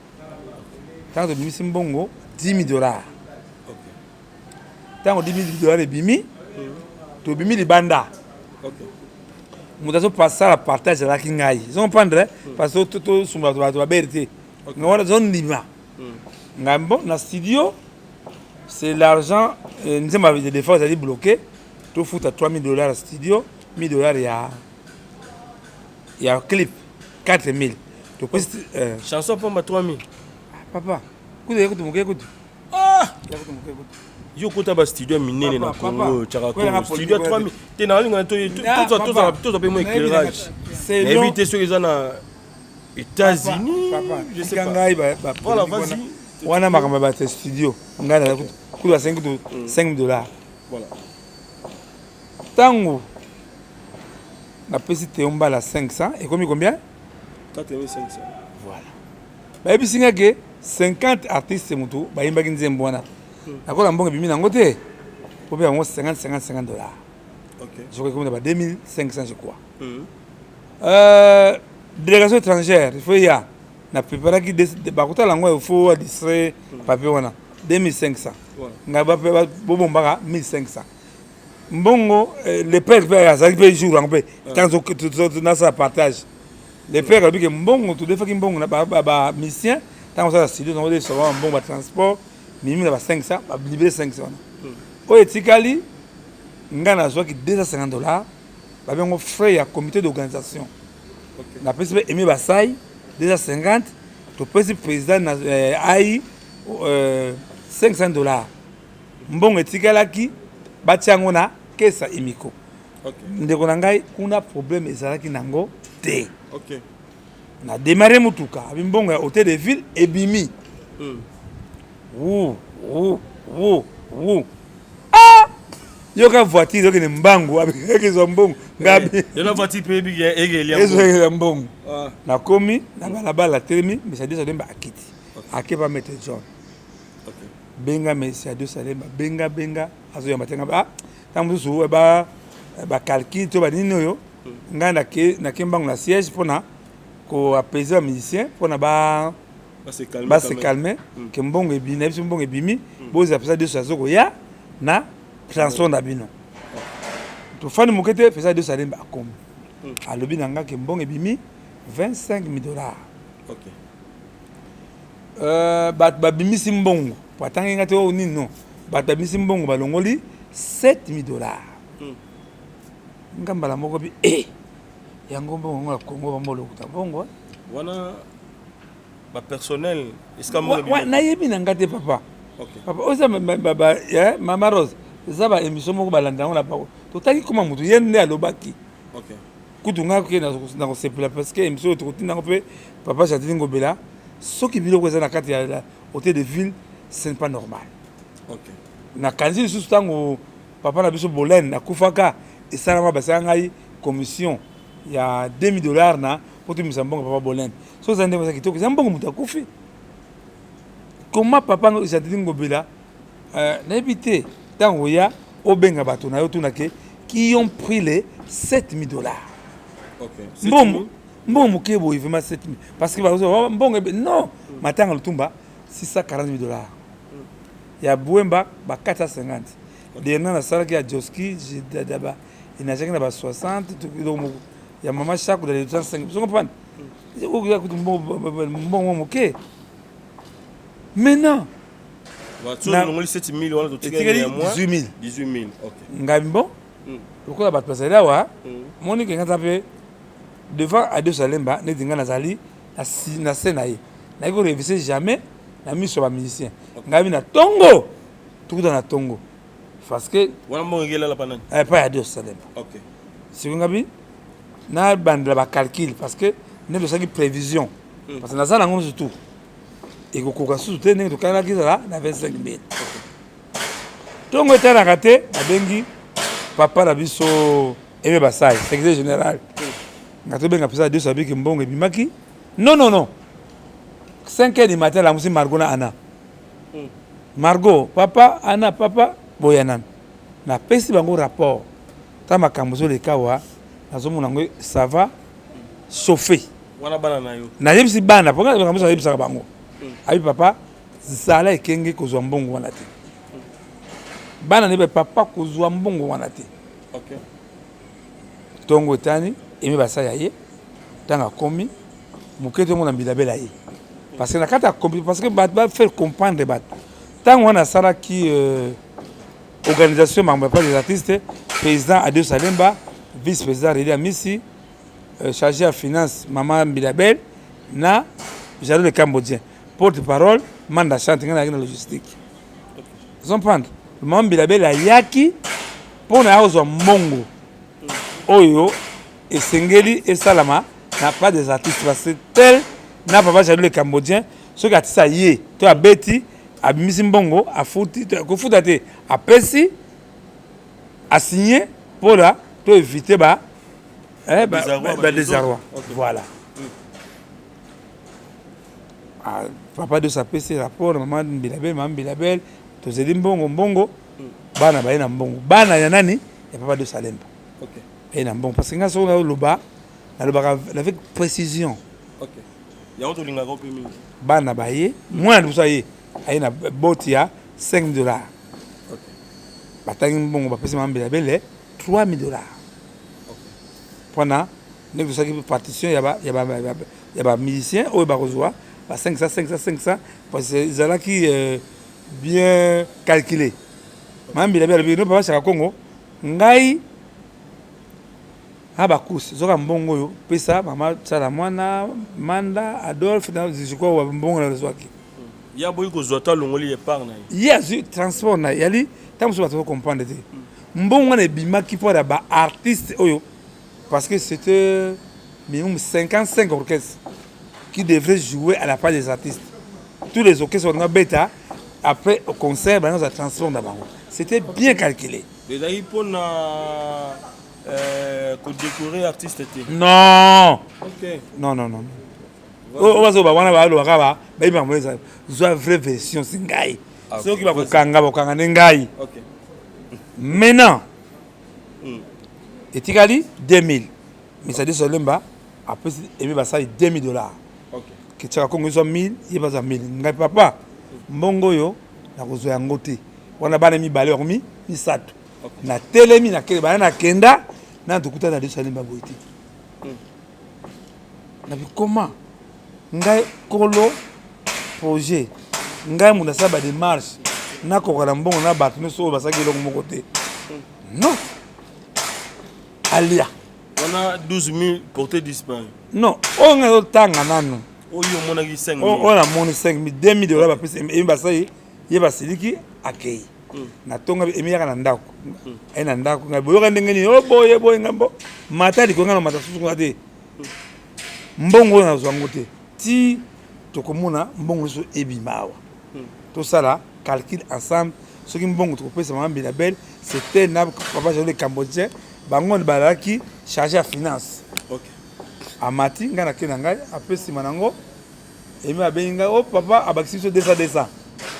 ntango tobimisi mbongo 10 000 dollars ntango 10 000 dollars ebimi tobimi libanda moto azopasala partage azalaki ngai ozo comprendre parce que tosumba bato babere te ngai wana azondima ngai bon na studio c'est l'argent euh, nzembo ya defao ezali bloqué tofuta 3000 dollars ya studio 1000 dollars ya ya clip 4000 topesi euh, chanson pamba 3000 ah, papa kutu ya kutu moke kutu ah ya kutu moke kutu yo kota ba studio ya minene na Congo chaka Congo studio ya 3000 te na linga to tozwa tozwa pe mo éclairage nayebi te soki eza na États-Unis je sais pas ngai ba voilà vas-y wana makambo ya bato ya studio ngai na kutu basengi kutu 5 dollars voilà Tango napesi Theo Mbala 500 ekomi combien? 4500. Voilà. Bayebisi nga ke 50 artistes mutu bayimbaki nzembo wana. Hmm. Nakola mbongo ebimi nango te. Po pe yango 50 50 50 dollars. OK. Je crois ekomi na ba 2500 je crois. Mm. Euh, délégation étrangère, il faut ya na préparaki bakotala yango il faut distrait hmm. papier wana 2500. Voilà. Nga bobombaka 1500. Mbongo eh, le père mpe azalaki mpe jour yango mpe ntango nasala partage le père alobi ke mbongo todefaki mbongo na bamusicien ntango osala studio nango defisa mbongo batransport mimi na ba 500 balibere 500 wana hmm. oyo etikali ngai nazwaki 250 dollars babengo frais ya comité d'organisation napesi mpe aimé basai 250 topesi président na eh, ai 500 euh, dollars Mbongo etikalaki batia yango na kesa Emiko. Okay. Ndeko na ngai kuna problème ezalaki nango te. Okay. Na démarrer mutuka, abi mbongo ya hôtel de ville ebimi. Mm. Wu wu wu wu. Ah! Yoka voiture yokende mbangu abekezwa mbongo ngabi. Yona voiture pe ebi egelia mbongo. Egelia mbongo. Ah. Nakomi na balabala telemi, Mercedes Odemba akiti. Okay. Akepa Maître John. Benga Messi Ado Salemba benga benga azoyamba te nga ah ntango mosusu ba ba calcul to ba nini oyo hmm. ngai nake nake mbangu na siège mpona ko apaiser ba musicien mpona ba ba se calmer hmm. ke mbongo ebimi na biso mbongo ebimi hmm. bozela pesa deso azokoya na transport na bino tofandi moke te pesa deso alemba akomi alobi na ngai ke mbongo ebimi 25 000 dollars okay. Euh, bato babimisi mbongo batangi nga te oyo oh, nini non bato babimisi mbongo balongoli 7000 dollars hmm. nga mbala moko bi e eh, yango mbongo yango ya kongo bango lokuta mbongo eh. wana bapersonnel nayebi na nga te papa papa oyo eza eh, mama rose eza ba émission moko balanda yango na bango totangi koma motu ye nde alobaki Kutu nga ke na kosepela parce que emission oyo tokotinda yango mpe papa Gentiny Ngobila soki biloko eza na kati ya hotel de ville ce n'est pas normal. Okay. Nakanisi lisusu ntango papa na biso Bolene akufaka esalama basala ngai commission ya 2000 dollars na mpo tobimisa mbongo papa Bolene soki eza ndenge eza kitoko eza mbongo moto akufi comment papa Gentiny Ngobila. Euh, nayebi te ntango oya obenga bato na yo tuna ke qui ont pris les 7000 dollars. Mbongo mbongo moke boye vraiment 7000 parce que bazo mbongo non matanga lutumba 640 000 dollars. Ya Bwemba ba 450. Dernier nasalaki ya Joski ba enajaki na ba 60 eloko moko ya mama Shako dans les 205. Vous comprenez? Oyo kutu mbongo moke. Maintenant tolongoli 7000 wana totikali 18000 18000 ngai bon hmm. lokola bato bazali awa hmm. moni ke ngai aza mpe devant adeso alemba neti ngai nazali na se na ye nayaki korevise jamais na miso ya bamusicien ngai bi na tongo tokuta na tongo parce que epai ya adeso alemba sikoyo ngai bi nabandela bacalcule parce que nde tosalaki prévision hmm. parce que naza nango nyonso tout ekokoka susu te ndenge tokanaki ezala na 25 mille ntongo etalaka te babengi papa na biso eme basai secrétaire général nga tobenga pesa diso abiki mbongo ebimaki non non non 5 heures du matin alamusi margot na ana hmm. margot papa ana papa boya nanu napesi bango rapport ta makambo ezoleka wa nazomona yango ça va chauffer Wana bana na yo. Nayebisi bana, po nga makambo nayebisaka bango. Hmm. Abi papa, zala ekenge kozwa mbongo wana te. Bana nde papa kozwa mbongo wana te. Okay. Tongo etani, emi basali ya ye, ntango akomi, moke te omona mbilabela ye. Parce que na kati ya parce que bato ba faire comprendre bato. Ntango wana asalaki euh, organisation makambo ya place des artistes, président Adeus Alemba, vice-président Redi Amisi, Euh, chargé ya finance mama Mbilabel na Jalo le Cambodgien porte parole Manda Chante ngai nayaki na logistique comprendre mama Mbilabel ayaki mpo na ya kozwa mbongo oyo esengeli esalama na pas des artistes parce que tel na papa Jalo le Cambodgien soki artiste aye to abeti abimisi mbongo afuti kofuta te apesi asigne mpo na to éviter ba Eh, ba, ba, ba désarroi. Okay. Voilà. Mm. Ah, papa de sapesi rapport na mama Mbilabel, mama Mbilabel, tozeli mbongo mbongo, mm. bana baye na mbongo. Bana ya nani? Ya papa de Salemba. Okay. Baye na mbongo parce que nga soki naloba, nalobaka avec précision. Okay. Yango tolingaka mpe mingi. Bana baye, mwana liboso aye, aye na boti ya 5 dollars. Okay. Batangi mbongo bapesi mama Mbilabel 3000 dollars. Pona ndenge tosalaki partition ya ba ya ba ya ba musiciens oyo bakozwa ba 500 500 500 parce que ezalaki euh, bien calculé. Mama Mbila alobi no papa Shaka Kongo ngai na bakusi zoka mbongo oyo pesa mama Tshala mwana Manda Adolphe na je crois mbongo na zwaki ye aboyi kozwa to alongoli ye part na ye ye azwi transport na ye yali ntango mosusu bato comprendre te mbongo wana ebimaki mpo na ba artistes oyo parce que c'était minimum 55 orchestres qui devraient jouer à la place des artistes tous les orchestres balinga beta après au concert balinga kozwa transport na bango c'était bien calculé ezalaki mpona euh, kodécorer artiste te non okay. non non non oyo bazoba wana balobaka ba bayebi makambo eza zwa vraie version si ngai ah, soki bakokanga bakokanga nde ngai maintenant hmm. etikali 2000 misadi solemba apesi emi basali 2000 dollars ketiaka kongo ezwa 1000 ye bazwa 1000 ngai papa mbongo oyo nakozwa yango te wana bana mibale bakomi misato natelemi nakende bana nakenda na tokutana na lisalemba boye te hmm. Na bikoma ngai kolo projet ngai moto nasala ba demarche nakoka na mbongo na bato nyonso oyo basalaki eloko moko te non alia wana 12000 porté disparu non oyo ngai nazotanga nanu oyo omonaki 5000 oyo namoni 5000 2000 dollars bapesi emi basali ye basiliki akei hmm. natonga emi yaka na ndako hmm. aye na ndako ngai boyoka ndenge nini o oh, boye boye ngai mbo mata likolo ngai na mata susu kuna te mbongo oyo nazwa yango te ti tokomona mbongo nyonso ebima awa hmm. tosala calcul ensemble soki mbongo tokopesa mama Mbilabel c'était na papa Jalo le Cambodgien bango bazalaki chargé ya finance okay. amati ngai nake na ngai apres nsima nango emi abengi ngai o oh, papa abakisi biso 200 200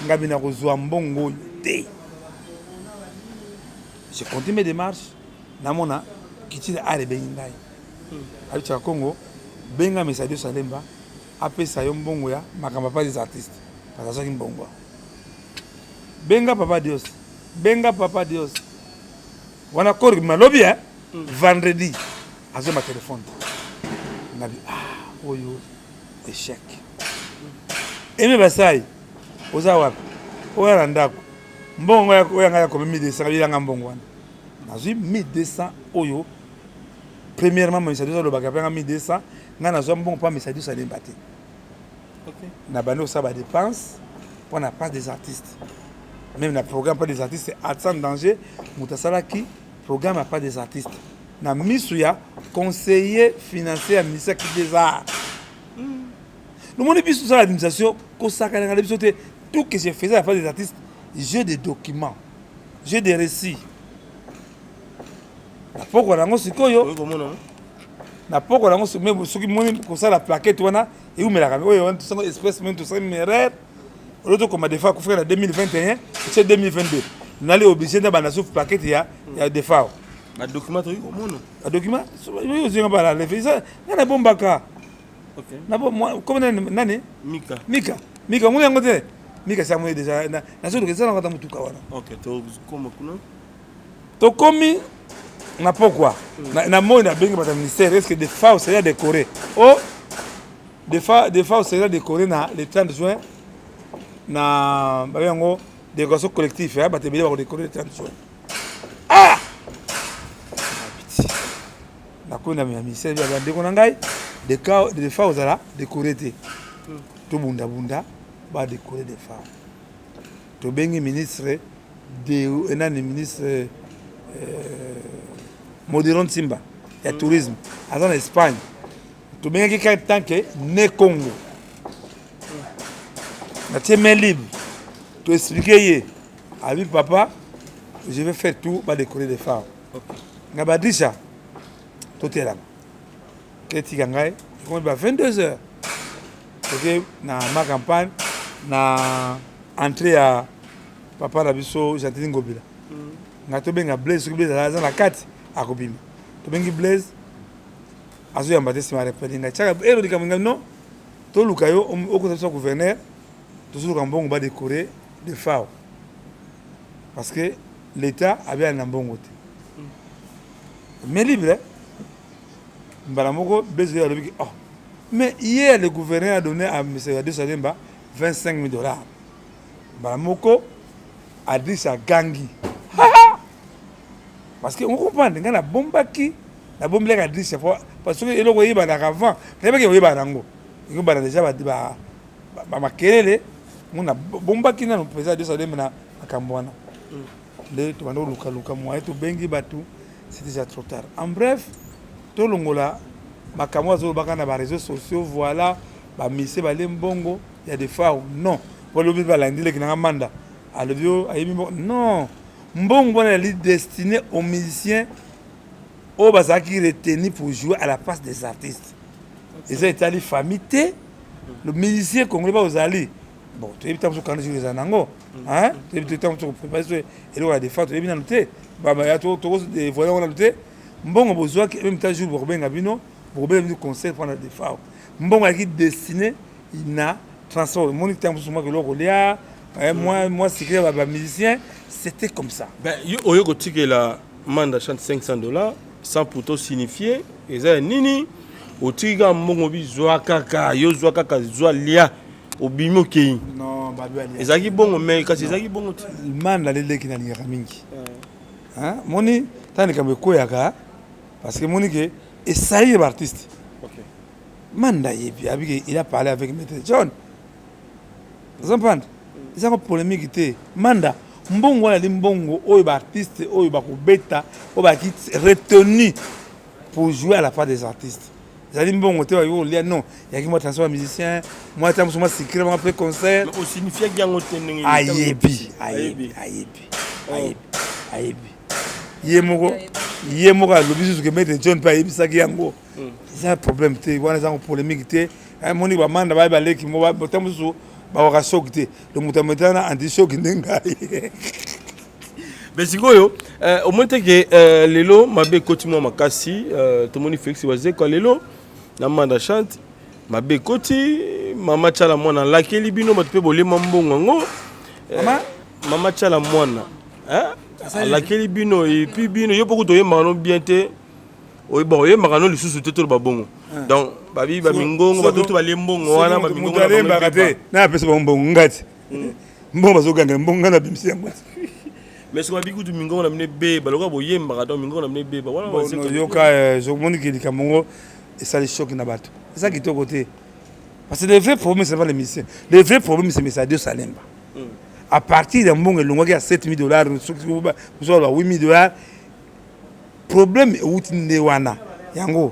ngai bina kozwa mbongo oyo te. te. Je continue mes démarches, namona kitile art ebengi ngai. Abi Tshaka Kongo, benga Messadio Salemba apesa yo mbongo ya makambo ya pas des artistes. Parce azwaki mbongo. Benga Papa Dios, benga Papa Dios. Wana kor malobi hein, vendredi azwa ma téléphone te. Ngabi ah oyo échec. Aimé Basai oza wapi? Oya na ndako. Mbongo oyo ngai ya komi 1200 bilanga mbongo wana. Nazwi 1200 oyo premièrement Messadio alobaka mpe nga 1200 ngai nazwa mbongo mpo Messadio alemba te. Na bandi kosala ba dépenses mpo na place des artistes. Même na programme pas des artistes artistes en danger moto asalaki programme ya pas des artistes na misu ya conseiller financier ya ministère des arts. Nomoni biso tosala administration kosakanaka na biso te. Tout que je faisais à la place des artistes, j'ai des documents, j'ai des récits. Na pokwa nango sikoyo, na pokwa nango soki moni kosala plaquette wana eumelaka oyo wana tosango express meme tosali merere oyo tokoma defa akufaka na 2021 etie 2022 nali oblige nde banda sauf plaquette ya ya defao. Ba document tokoki komona? Ba document oyo ozinga bala lefe eza nga nabombaka. Comme nani nani Mika. Mika Mika omoni yango te. Mika si amoni déjà nazoluka eza nanga ta motuka wana. Ok, tokoma kuna. Tokomi na pokwa na moi nabengi bato ya ministère, est ce que Defao sera décoré? Oh, Defao sera décoré na le 30 juin na babe yango décoration collective ya bato ebele bakodécoré le 30 juin. Ah, nakomi na ministère ya bandeko na ngai, Defao ozala décoré te, tobundabunda badécoré Defao. Tobengi ministre de nani, ministre Modero Nsimba ya tourisme aza na Espagne. Tobengaki kaka tant que ne Congo natie main libre, toexplike ye, abi papa je vais faire tout badécorer Defao. Na badisha totelama ketika ngai ekomi ba 22 heures, toke na ma campagne na entrée ya papa na biso Gentiny Ngobila. Ngai tobenga Blaise, soki Blaise aza na kati akobima. Tobengi Blaise, azoyamba te. Nsima repeli ngai tiaka ero likambo ngai non, toluka yo okosa biso gouverneur, tozoluka mbongo badécorer Defao parce que l'état abeyana na mbongo te. Mais libre mbala moko Blaise oyo alobiki oh mais hier le gouverneur a donné à M. Ados Salemba 25 000 $. Mbala moko Adris agangi parce que ocomprendre ngai nabombaki, nabombelaki Adris parce que eloko eyebanaka avant nayebaki oyebana yango ekobana déjà bamakelele ngo. Nabombaki nano mpenza Ados Salemba na makambo wana nde tobanda kolukaluka moyen, tobengi bato, c'est déjà trop tard. En bref, tolongola makambo azolobaka na baréseaux sociaux, voilà bamise balie mbongo ya Defao. Non, balobi balandi leki nanga Manda alobi oyo ayebi mbongo. Non, mbongo wana ezali destiné aux musiciens oyo bazalaki retenu pour jouer à la place des artistes. Eza etali famille te. Le musicien congolais ba ozali bon, toyebi ntango mosusu kanda soki eza nango, toyebi ntango mosusu koprépare so eloko ya Defao, toyebi nanu te, tokodévoile yango nanu te. Mbongo bozwaki même ta jour bokobenga bino, bokobenga bino concert mpona Defao. Mbongo ayaki destiné na transport, omoni ntango mosusu mwa eloko kolia, mwa sucré ya bamusicien, c'était comme ça. Ben, yo oyo kotikela Manda Chante 500 $ sans pourtant signifier eza ya nini. Otiki kaka mbongo, bizwa kaka yo, zwa kaka, zwa lia, obimi, okei. Non, babi alia. Ezalaki bongo, mais kasi ezalaki bongo te. Manda leleki nalingaka mingi. Moni ntango likambo ekweyaka parce que moni ke esali ye baartiste. Manda yebi abiki, il a parlé avec maître John, ozompanda ezanga polémique te. Manda mbongo wana ali mbongo oyo baartiste oyo bakobeta oyo baki retenu pour jouer à la part des artistes. Ezali mbongo te bayoki kolia, non, yaki mwa transport ya musicien, mwa ta mosu, mwa sucré mwa après concert. Osignifiaki yango te ndenge? Ayebi, ayebi, ayebi, ayebi, ayebi ye moko. Ye moko alobi susu ke maître John mpe ayebisaki yango. Eza problème te wana, ezango polémique te. Moni bamanda baye baleki ta mosusu. Bakokaka choc te. Donc moto ameta na anti choc nde ngai. Mais sikoyo euh, omoni te ke euh, lelo mabe ekoti mwa makasi euh, tomoni Felix Wazekwa lelo na Manda Chante mabe ekoti mama Tshala mwana alakeli bino bato mpe bolema mbongo yango mama mama Tshala mwana hein? alakeli bino epuis bino yo mpo kutu oyembaka no bien te bon oyembaka no lisusu te toloba bongo ah. donc babi bamingongo bato to balie mbongo wana bamingongo alembaka te na apesa bango mbongo ngati hmm. mbongo bazoganga mbongo ngai nabimisi yango te mais soki babi kutu mingongo na bino ebeba lokola boyembaka donc mingongo na bino ebeba wana yoka eh, omoni ke likambo yango esali choc na bato eza kitoko te parce que le vrai problème c'est pas les musiciens le vrai problème c'est Messadio Salemba hmm. à partir ya mbongo elongwaki ya 7000 dollars soki mosusu aloba 8000 dollars Problème ewuti nde wana yango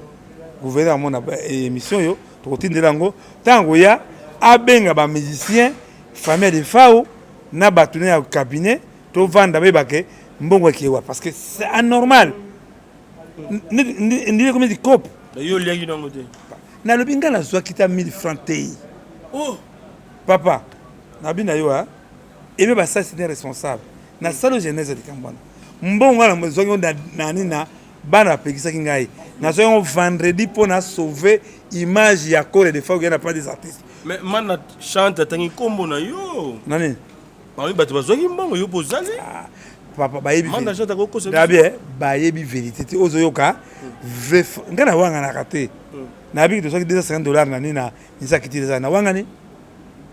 gouverneur amona emission oyo tokotindela yango ntango akoya abenga ba musiciens famille ya Defao na bato ne ya cabinet tovanda bayeba ke mbongo ekei wapi parce que c'est anormal ndenge ekomi neti coop. Yo oliaki nango te? Nalobi ngai nazwaki ta 1000 francs te. Oh. Papa nabi na yo ah Aime Basasi c'est un responsable na salo genèse ya likambo wana mbongo wana nazwaki yango na nini na bana bapekisaki ngai nazwaki yango vendredi mpo na sauver image ya corps de fois na pas des artistes. Mais mana chante atangi nkombo na yo nani babi bato bazwaki mbongo yo mpo ozali ah, papa bayebi manda chante akokosa biso eh, bayebi verité te ozoyoka vrai ngai nawanganaka te hmm. nayebiki tozwaki 250 dollars na nini na nzakiti eza nawangani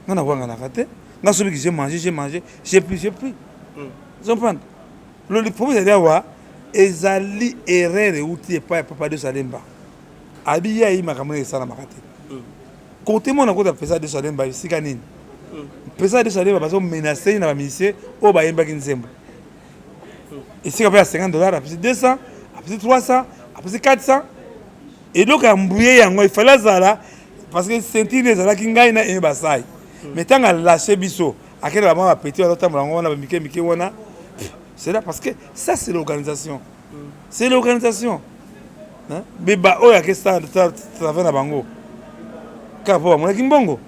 Nga na wanganaka te. Nga soki j'ai mangé, j'ai mangé, j'ai pris, j'ai pris. Mm. Vous comprenez? Le problème ezali awa ezali erreur euti epai ya papa Deus Alemba. Abi ye ayi makambo ndenge esalamaka te. Mm. Kote mwana kota pesa Deus Alemba esika nini? Mm. Pesa Deus Alemba bazo menacer na ba musiciens oyo bayembaki nzembo. Mm. Esika pe ya 50 dollars apesi 200, apesi 300, apesi 400. Eloko ya mbuye yango il fallait azala parce que ceinture ezalaki ngai na Aime Basai. Mais ntango alâche biso akende ba mwa ba petit bazotambola yango wana ba mike mike wana c'est là parce que ça c'est l'organisation. C'est l'organisation. Hein? Mais ba oyo ake travail na bango kaka mpo bamonaki mbongo.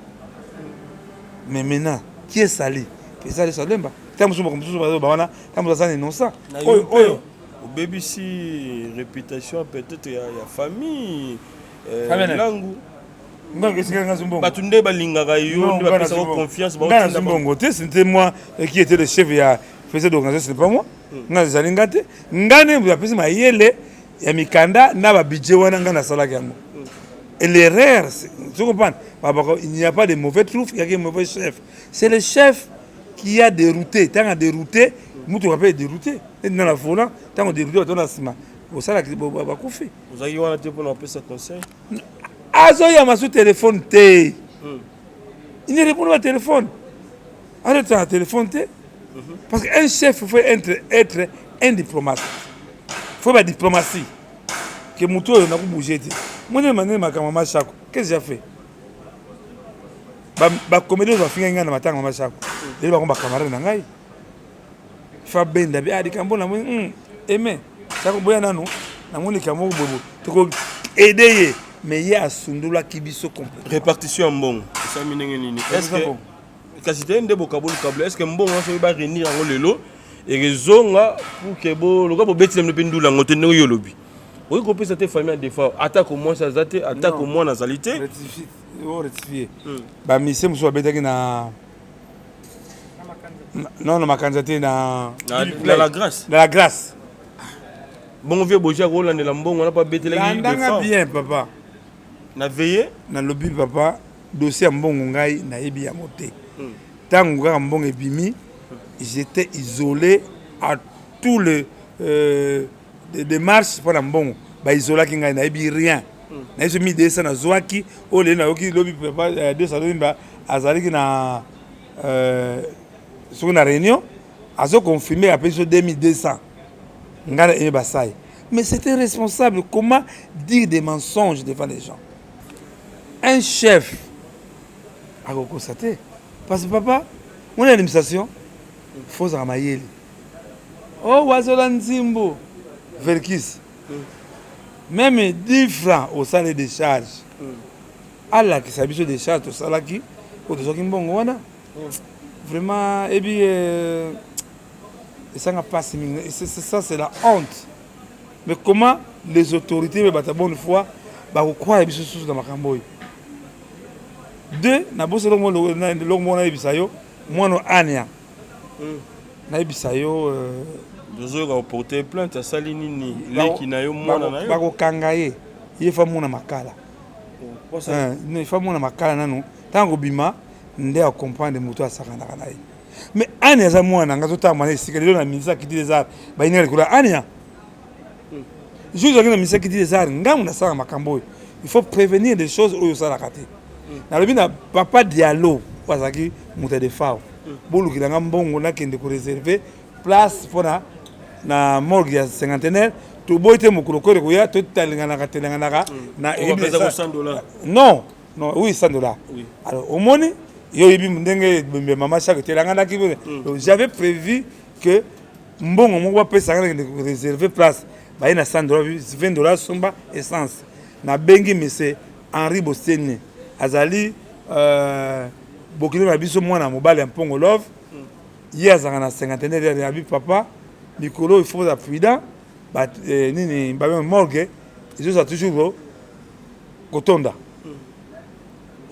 Mais maintenant qui est sali? Eza Salemba. Ntango mosusu mosusu bazoba wana ntango mosusu aza na innocent. Oyo oyo Obebisi reputation peut-être ya, ya famille euh, langu bato nde balingaka yo nde bapesaka confiance. Nga nazwi mbongo te. C'était moi qui était le chef ya faisait d'organisation, ce n'est pas moi hmm. Nga ezali nga te, nga nde apesi mayele ya mikanda na babudget wana, nga nasalaki yango hmm. Et l'erreur, tu comprends, il n'y a pas de mauvais trouve, il y a que mauvais chef. C'est le chef qui a dérouté. Ntango a dérouté, mutuka mpe edérouté neti na na volant. Ntango dérouté, bato na nsima osalaki bakufi. Ozalaki wana te mpona kopesa conseil? Azoyama su telefone te hmm. Il ne répond pas téléphone, azotala na téléphone te mhm. Parce que un chef faut être, être un diplomate, faut ba diplomatie ke motu oyo nakobouge te. Moni manene makambo mashako, qu'est-ce que j'ai fait? Bacomédie oyo bafingaki ngai na matanga mama Shako, lelo bango bacamarade na ngai. Fa benda bi ah likambo na moni hmm, aime Shako boya nanu namoni likambo moko boye toko aide ye, mais ye asundolaki biso complètement. Répartition ya mbongo esalami ndenge nini? Est-ce que kasi te nde bokaboli kabla? Est ce que mbongo nyonso oyo barenir yango lelo ekozonga pour que lokola bobeti na bino mpe ndula yango te ndenge oyo olobi okoki kopesa te famille ya Defao atako mwasi aza te, atako mwana azali te? Rectifier hmm. Ba musiciens mosusu babetaki na non na makanza te, na la grâce. Na la grâce. Bongo vie boji akolandela mbongo wana mpo abetelaki? Landanga bien, papa. Na veille. Nalobi, papa, dossier ya mbongo ngai nayebi yango te. Ntango kaka mbongo ebimi, j'étais isolé à tous les euh, démarches mpo na mbongo. Baisolaki ngai, nayebi rien. Nayebi so 1200 nazwaki oyo lelo nayoki lobi papa 200 lobi azalaki na soki na réunion azoconfirme apesi so 2200 ngai na Aime Basai. Mais c'était responsable, comment dire des mensonges devant les gens? Un chef akokosa te parce que papa mona administration fo ozala mayele. O wazola nzimbu verkis même 10 francs osali décharge, alakisa biso décharge tosalaki. Oyo tozwaki mbongo wana vraiment ebi euh, esanga mpasi mingi. Ça c'est la honte. Mais comment les autorités mpe bato ya bonne foi bakocroire biso susu na makambo oyo? Deux, nabosi eloko moko nayebisa yo, mwana Ania nayebisa yo euh, Tozoyoka koporte plainte, asali nini? Leki na yo, mwana na yo. Bakokanga ye, ye fa mona makala. Oh, fa mona makala nanu, ntango kobima nde acomprendre moto asakanaka na ye. Mais Ania aza mwana na ngai, azotanga na esika lelo na ministère kiti des arts, bayinga likolo ya Ania. Jour ozalaki na ministère kiti des arts, ngambo nasalaka makambo oyo. Il faut prévenir des choses oyo osalaka te. Nalobi na papa Diallo oyo azalaki moto ya Defao, bolukela nga mbongo nakende koreserve place mpona na morgue ya cinquantenaire. Toboyi te, mokolo kore koya totalenganaka telenganaka na non non, oui, 100 $. Alors omoni, yo oyebi ndenge ebembe mama Chak etelanganaki. J'avais prévu que mbongo moko bapesaka, nakende réserver place. Baye na 100 $, 20 $ somba essence. Nabengi monsieur Henri Bosene, azali bokilo na biso, mwana mobali ya Mpongo Love. Ye azalaka na cinquantenaire. Yabi papa, mikolo il faut ozala prudent, nini babe morgue ezozala toujours kotonda.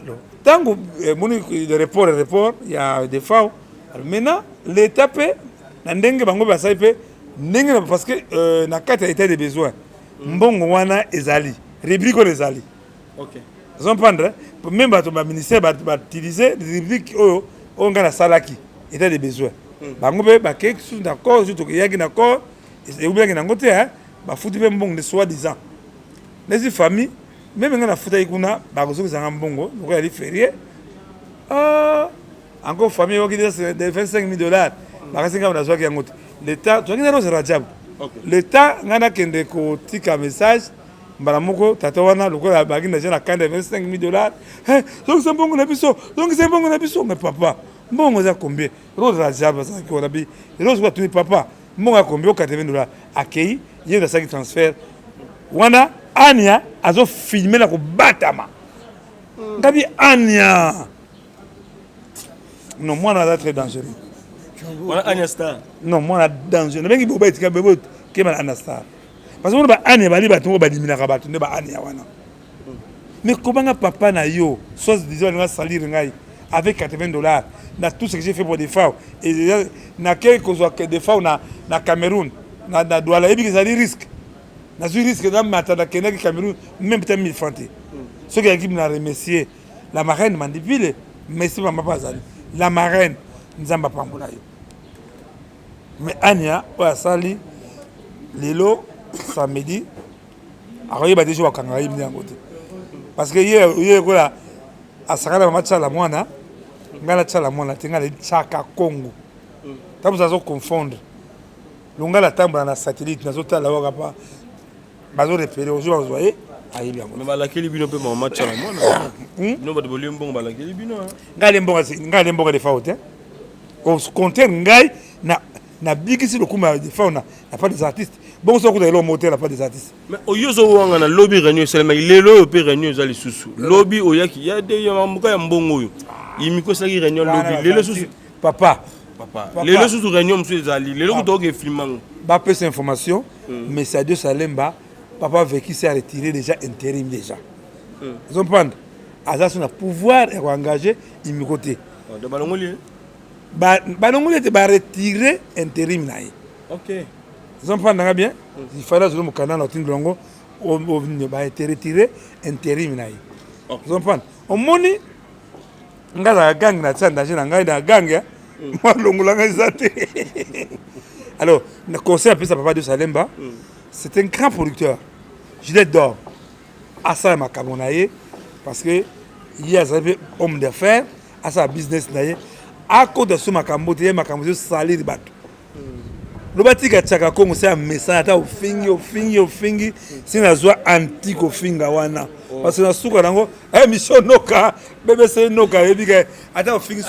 Alors ntango moni report ya Defao, alors maintenant l'état mpe na ndenge bango basali mpe ndenge, parce que na kati ya état de besoin, mbongo wana ezali, rubrique oyo ezali. Ozocomprendre, même bato baministère bautilize rubrique oyo oyo ngai nasalaki état de besoin. Bango mpe bakei susu na corps, surtout eyaki na corps, eubelaki nango te, bafuti mpe mbongo nde soi disant nesi famille. Même ngai nafutaki kuna, bakozokisanga mbongo lokola yali férié. Encore famille oyoki de 25 000 $, bakasi ngai nazwaki yango te. L'état tozalaki na Rose Rajab, l'état ngai nakende kotika message mbala moko. Tata wana lokola baki deja na kanda ya 25 000 $, zongisa mbongo na biso, zongisa mbongo na biso. Mais papa, mbongo eza combien? Rose Rajab azalaki wana. Bi Rose atuni papa, mbongo ya combien? O 80 $. Akei, ye asalaki transfert wana. Ania azofilme na kobatama ngabi. Ania, non, mwana aza très dangereux. Wana Ania Star. Non, mwana danger. Nabengi boba etika bebo kema na Ania Star, parce que wana baania bali bato moko baliminaka bato nde baania wana. Mais kobanga papa na yo, soit disant alinga salir ngai avec 80 $ na tout ce que j'ai fait pour Defao. Nakei kozwa Defao na Cameroun, na Douala. Yebi ezali risque, nazwi risque, namata, nakendaki Cameroun, même peut-être 1000 francs te. Soki ayaki na remercier la marraine Mandipile, merci mama, mpe azali la marraine, Nzambe apambola yo. Mais Ania oyo asali lelo samedi, akoyeba te so bakangaka ye mine yango te, parce que ye ekola asakana mama Tiala mwana. Ngai natiala mwana te, ngai natiaka Kongo. Ntango mosu azoconfondre longala, atambola na satellite, nazotala waka pa bazorepere ozwi, bazwa ye, ayebi yango. Mais balakeli bino mpe mama Tiala mwana. Bino bato bolie mbongo, balakeli bino. Ngai ale mbongo Defao te. Au contraire, ngai nabikisi lokumu ya Defao na part des artistes. Bongo soki okuta eloko moko te na part des artistes. Mais oyo ozowanga na lobi, réunion esalemaki lelo oyo mpe réunion eza lisusu lobi. Oyaki ya de ya mboka ya mbongo oyo imiko esalaki réunion lobi, lelo susu. Papa. Papa, lelo susu réunion mosusu ezali lelo, kuta oke filmango. Bapesa information, mais Sadio Salemba, papa Veki s'est retiré déjà, intérim déjà. Ozomprendre, aza so na pouvoir ya koengage imiko te. Balongoli ye. Balongoli ete baretire intérim na ye. Ozomprendre nga bien? Il fallait azoli mokanda na otindela yango, baete retire intérim na ye. Ozomprendre, omoni nga azalaka gang na tia danger na ngai na gang, malongola ngai eza te. Alors na conseil apesa papa de Salemba, c'est un grand producteur, Juliette d'or, asala makambo na ye, parce que ye azali mpe homme d'affaires, asala business na ye, akota so makambo te. Ye makambo ezosaliri bato loba tika tiaka Kongo se amesana. Ata ofingi, ofingi, ofingi, si nazwa anti kofinga wana, parce que na suka nango mission noka BBC noka yebi ke ata ofingi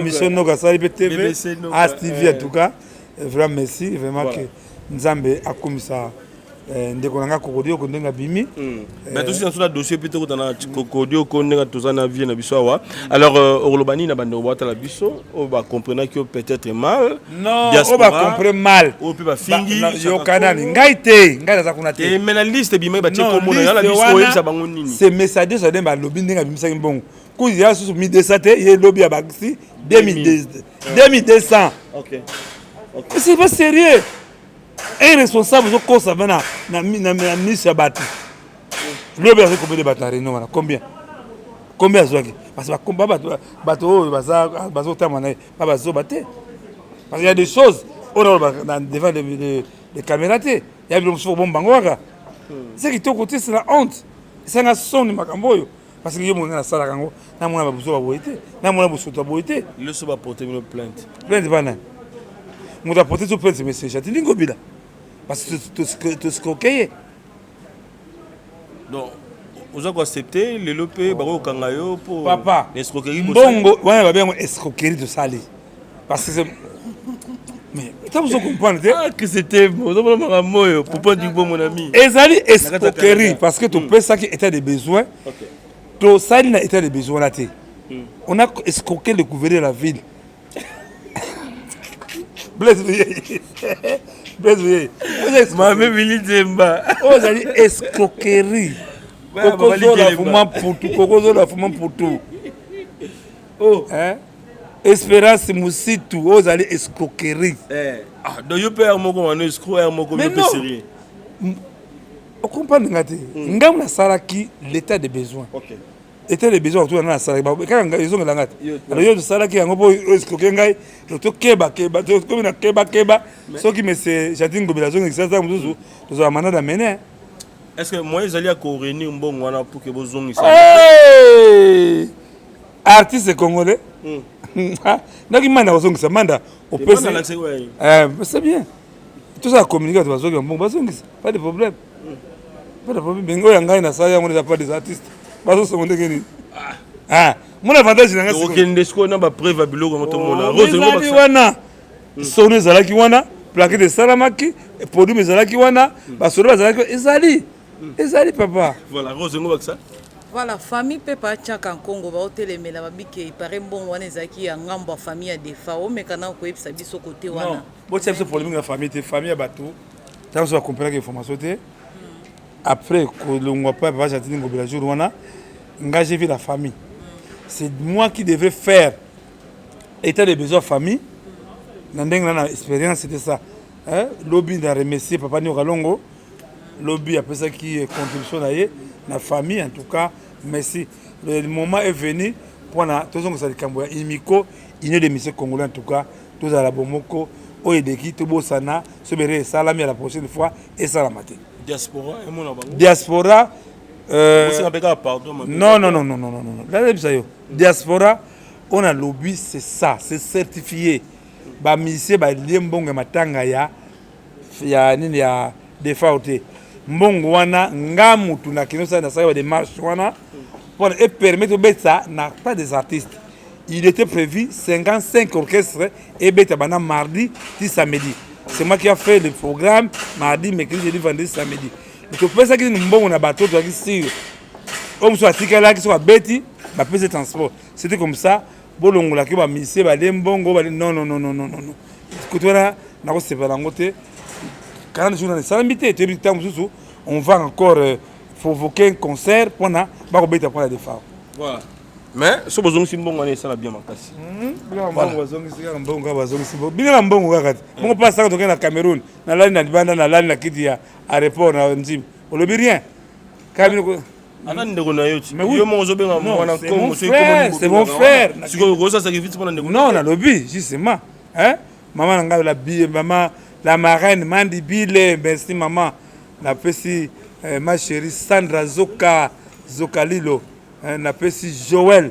mission noka asali mpe TV as TV. En tout cas, vraiment merci, vraiment que Nzambe akomisa. Eh, ndeko na nga kokodioko ndenge abimi hmm. mais tosi na dossier mpe tokota na kokodioko ndenge toza na vie na biso awa alors euh, okoloba nini na bandeko batala biso oyo bacomprenaki yo peut-être mal non oyo bacomprend mal oyo mpe bafingi yoka nani ngai te ngai naza kuna te mais na liste ebimaki batie kombo na yo na biso oyebisa bango nini c'est messager sadem balobi ndenge abimisaki mbongo kuzi ya susu 1200 te ye lobi abakisi 2200 ok c'est pas sérieux Un responsable ozo kosa na na na miso ya bato. Lobi azo combien de bato na réunion wana combien? Combien azwaki? Parce que ba bato bato oyo baza bazo tamba na ye ba bazoba te. Parce qu'il y a des choses oyo na devant les les, les caméras te. Ya biloko mosusu kobomba bango kaka. C'est kitoko te, c'est la honte. Esanga soni makambo oyo. Parce que yo mona nasalaka yango namona babuzoba boye te namona bosoto ya boye te. Leso ba porter bino plainte. Plainte bana. Moto aporte so plainte mais c'est Gentiny Ngobila. Parce que toscroquer ye. Donc oza ko accepter lelo pe bako kanga yo po papa escroquerie mbongo wana babe yango escroquerie tosali parce que mais ntango ozo comprendre te ah, que c'était ozomona makambo oyo pourquoi du bon mon ami ezali escroquerie parce que topesaki état de besoin tosali na état de besoin wana te hmm. on a escroqué le gouverneur de la ville Blaise Bouyeye Blaise Bouyeye Mame Billy Zemba oyo ezali escroquerie kokozola fuma mputu kokozola fuma mputu oh. hein? Esperance Musitu oyo ezali escroquerie eh. ah, donc yo mpe heure moko wana escroc heure moko yo mpe sérieux okomprendre nga te hmm. ngai nasalaki l'état de besoin okay. état de besoin otuna nasalaki kaka ezongela nga te alors yo tosalaki yango mpo escroke ngai tokeba keba tokomi na keba keba soki monsieur Gentiny Ngobila azongi kisasa mosusu tozala mandat d'amener est ce que moyen ezali ya koréunir mbongo wana pour ke bozongisa artiste congolais hmm. ndaki manda kozongisa manda opesi eh, c'est bien tozala communiqué bato bazongi mbongo bazongisa pas de problème hmm. pas de problème bengi oyo ya ngai nasali yango eza pas des artistes bazosongo ndenge nini ah. ah, mona avantage na ngai okende sikoyo na bapreuve ya biloko yango tomona oh, ezali wana hmm. sono ezalaki wana plaquette esalamaki podium ezalaki wana basolo bazalaki ezali ezali papa voilà rose ngo bakisa Voilà, famille pe pa Chaka Nkongo ba otelemela ba bike il paraît mbongo wana ezalaki ya ngambo ya famille ya Defa. Omeka na koyebisa biso côté wana. Non, botia biso polémique na famille te, famille ya bato. Tango so ba comprendre information te. Après kolongwa pa papa Gentiny Ngobila jour wana, nga j'ai vu la famille. C'est moi qui devais faire état de besoin famille. Na ndenge na expérience c'était ça. Hein? Lobi na remercier papa Nyoka Longo. Lobi apesaki contribution na ye na famille en tout cas merci le moment est venu pona tozongisa likambo ya Imiko union des musiciens congolais en tout cas tozala bomoko oyo eleki tobosana soki erreur esalami ya la prochaine fois esalama te diaspora emona bango diaspora euh, pardon non non non non non non nayebisa yo diaspora oyo nalobi c'est ça c'est certifié ba musiciens balie mbongo ya matanga ya ya nini ya defao te mbongo wana nga mutu na kino sala nasala ba démarche wana mpona e permettre obetisa na pas des artistes il était prévu 55 orchestres ebeta banda mardi ti samedi c'est moi qui a fait le programme mardi mercredi jeudi vendredi samedi topesaki nini mbongo na bato tozalaki sur oyo mosusu atikalaki soki abeti bapesi transport c'était comme ça bolongolaki ba musicien balie mbongo balie non non non non non non kote wana nakosepela yango te 40 jours nano esalami te toyebi ntango mosusu on va encore euh, provoquer un concert mpona bakobeta mpona defao voilà mais so bozongisi mbongo wana esala bien makasi hmm? mbongo bazongisi kaka mbongo kaka bazongisi bino na mbongo kaka te mbongo mpasi kaka tokende na cameroun nalali na libanda nalali na kiti ya aéroport na nzimi olobi rien kaka bino aza ndeko na yo ti yo moko ozobenga mwana kongo c'est mon frère sikoyo okosa sacrifice mpona ndeko non nalobi justement hein mama na ngai la bi mama la marraine mandi bile merci mama napesi eh, ma chérie Sandra Zoka Zokalilo eh, napesi Joël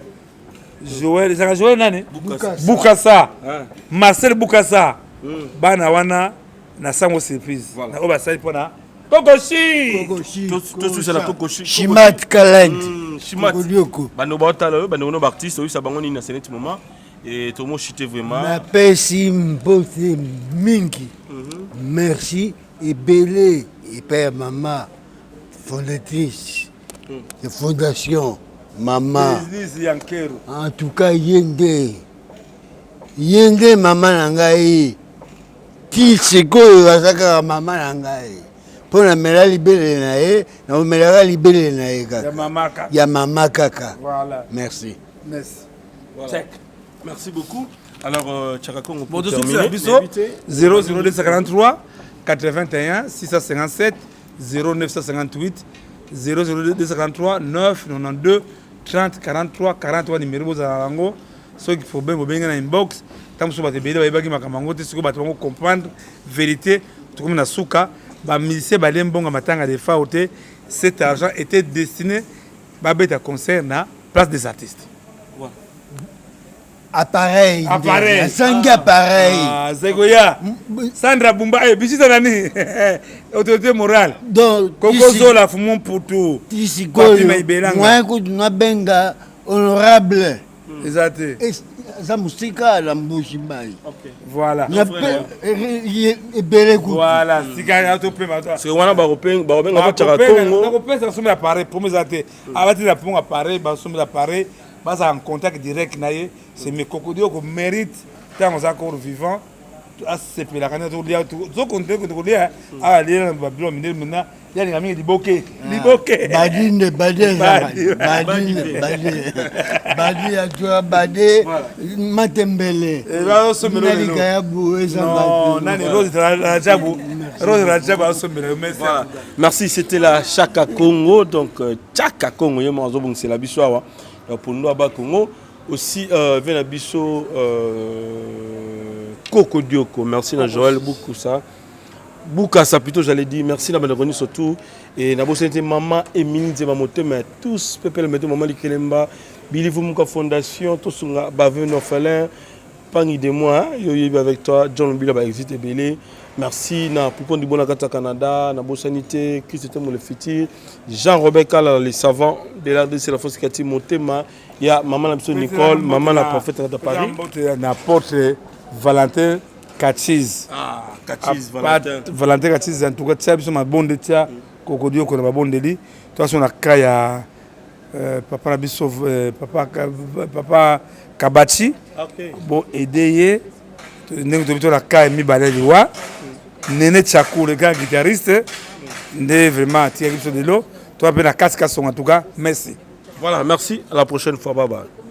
Joël ezalaka Joël nani Bukasa, Bukasa. Ah. Marcel Bukasa mm. bana wana na sango surprise voilà. na oyo basali mpona Kokoshi tosusa na Kokoshi Shimat Kalend mm, Shimat bando baotala oyo bandeko no baartiste oyebisa bango nini na seneti moment et tomo chute vraiment napesi mbote mingi mm -hmm. merci ebele. epai ya mama fondatrice ya fondation mama. En tout cas ye nde ye nde mama na ngai ti sikoyo aza kaka mama na ngai mpo namela libele na ye nakomelaka libele na ye kaka ya mama kaka. Merci. Merci. Voilà. Check. Merci beaucoup. Alors, Chaka Congo, Bon, pour terminer, terminer, biso 00243 81 657 0958 00243 9 92 30 43 43 numéro bozala yango. Soki problème, bobengi na inbox. Ntango mosusu bato ebele bayebaki makambo yango te. Soki bato bango comprendre vérité, tokomi na suka. Bamusicien balie mbongo ya matanga de fao te. Cet argent était destiné babeta concert na Place des Artistes. Appareil. Appareil. Nasangi appareil. Ah, Zegoya. Sandra Bumba, eh, bisita nani? Autorité morale. Donc, Koko Zola, Fumu Mputu. Ti sikoyo, moyen kutu nabenga honorable. Eza te. Aza mosika na Mbuji Mayi. Voilà. Ebele kutu. Voilà, sika topema. Parce que wana bakobenga ba Chaka Congo. Nakopesa somi appareil, promo eza te. Abatela mpongo appareil, basomi appareil, bazala en contact direct na ye. C'est mes Kokodioko mérite ntango aza encore vivant, asepelaka nde tolia, tozokontinue kolia. Alia na babilo mindele maintenant, yalinga mingi liboke liboke. Badi nde badi eza badi nde badi badi ya toya badi matembele bazosombela likayabu eza. Nani? Rose Rajabu, Rose Rajabu azosombela yo. Merci. Voilà. Merci, c'était la Chaka Congo. Donc, Chaka Congo, yo mazo c'est la biso awa. Pour nous, Aba Congo. Aussi, vient la biso Coco Dioko. Merci na Joël Boukoussa. Boukassa plutôt, j'allais dire. Merci na Bandakoni surtout. Et na bossé maman Émilie Nzema Motema, tous pepele meto maman Likelemba, Billy Vumuka Fondation, Tosunga Baveux orphelin. Pangi de moi, yo yebi avec toi, John Bila ba exit ebele. Merci na Poupon du Bon Kata Canada, na Bossanité, Christ était le futur, Jean-Robert Kala, les savants de la RDC, la force Kati Motema, ya maman na biso Nicole, maman na prophète à Paris. Na porte Valentin Kachis. Ah, Kachis Valentin. Valentin Kachis, en tout cas, tia biso mabonde, tia Kokodioko na babondeli. Toi so na kaya papa na biso papa, papa Kabachi. Bo aider ye ndenge tobi to na kaya mibale liwa. Nene Tchakou, le grand guitariste, nde vraiment atikaki biso lelo. Toi mpe na kasi kasonga, en tout cas, merci. Voilà, merci. À la prochaine fois. Bye bye.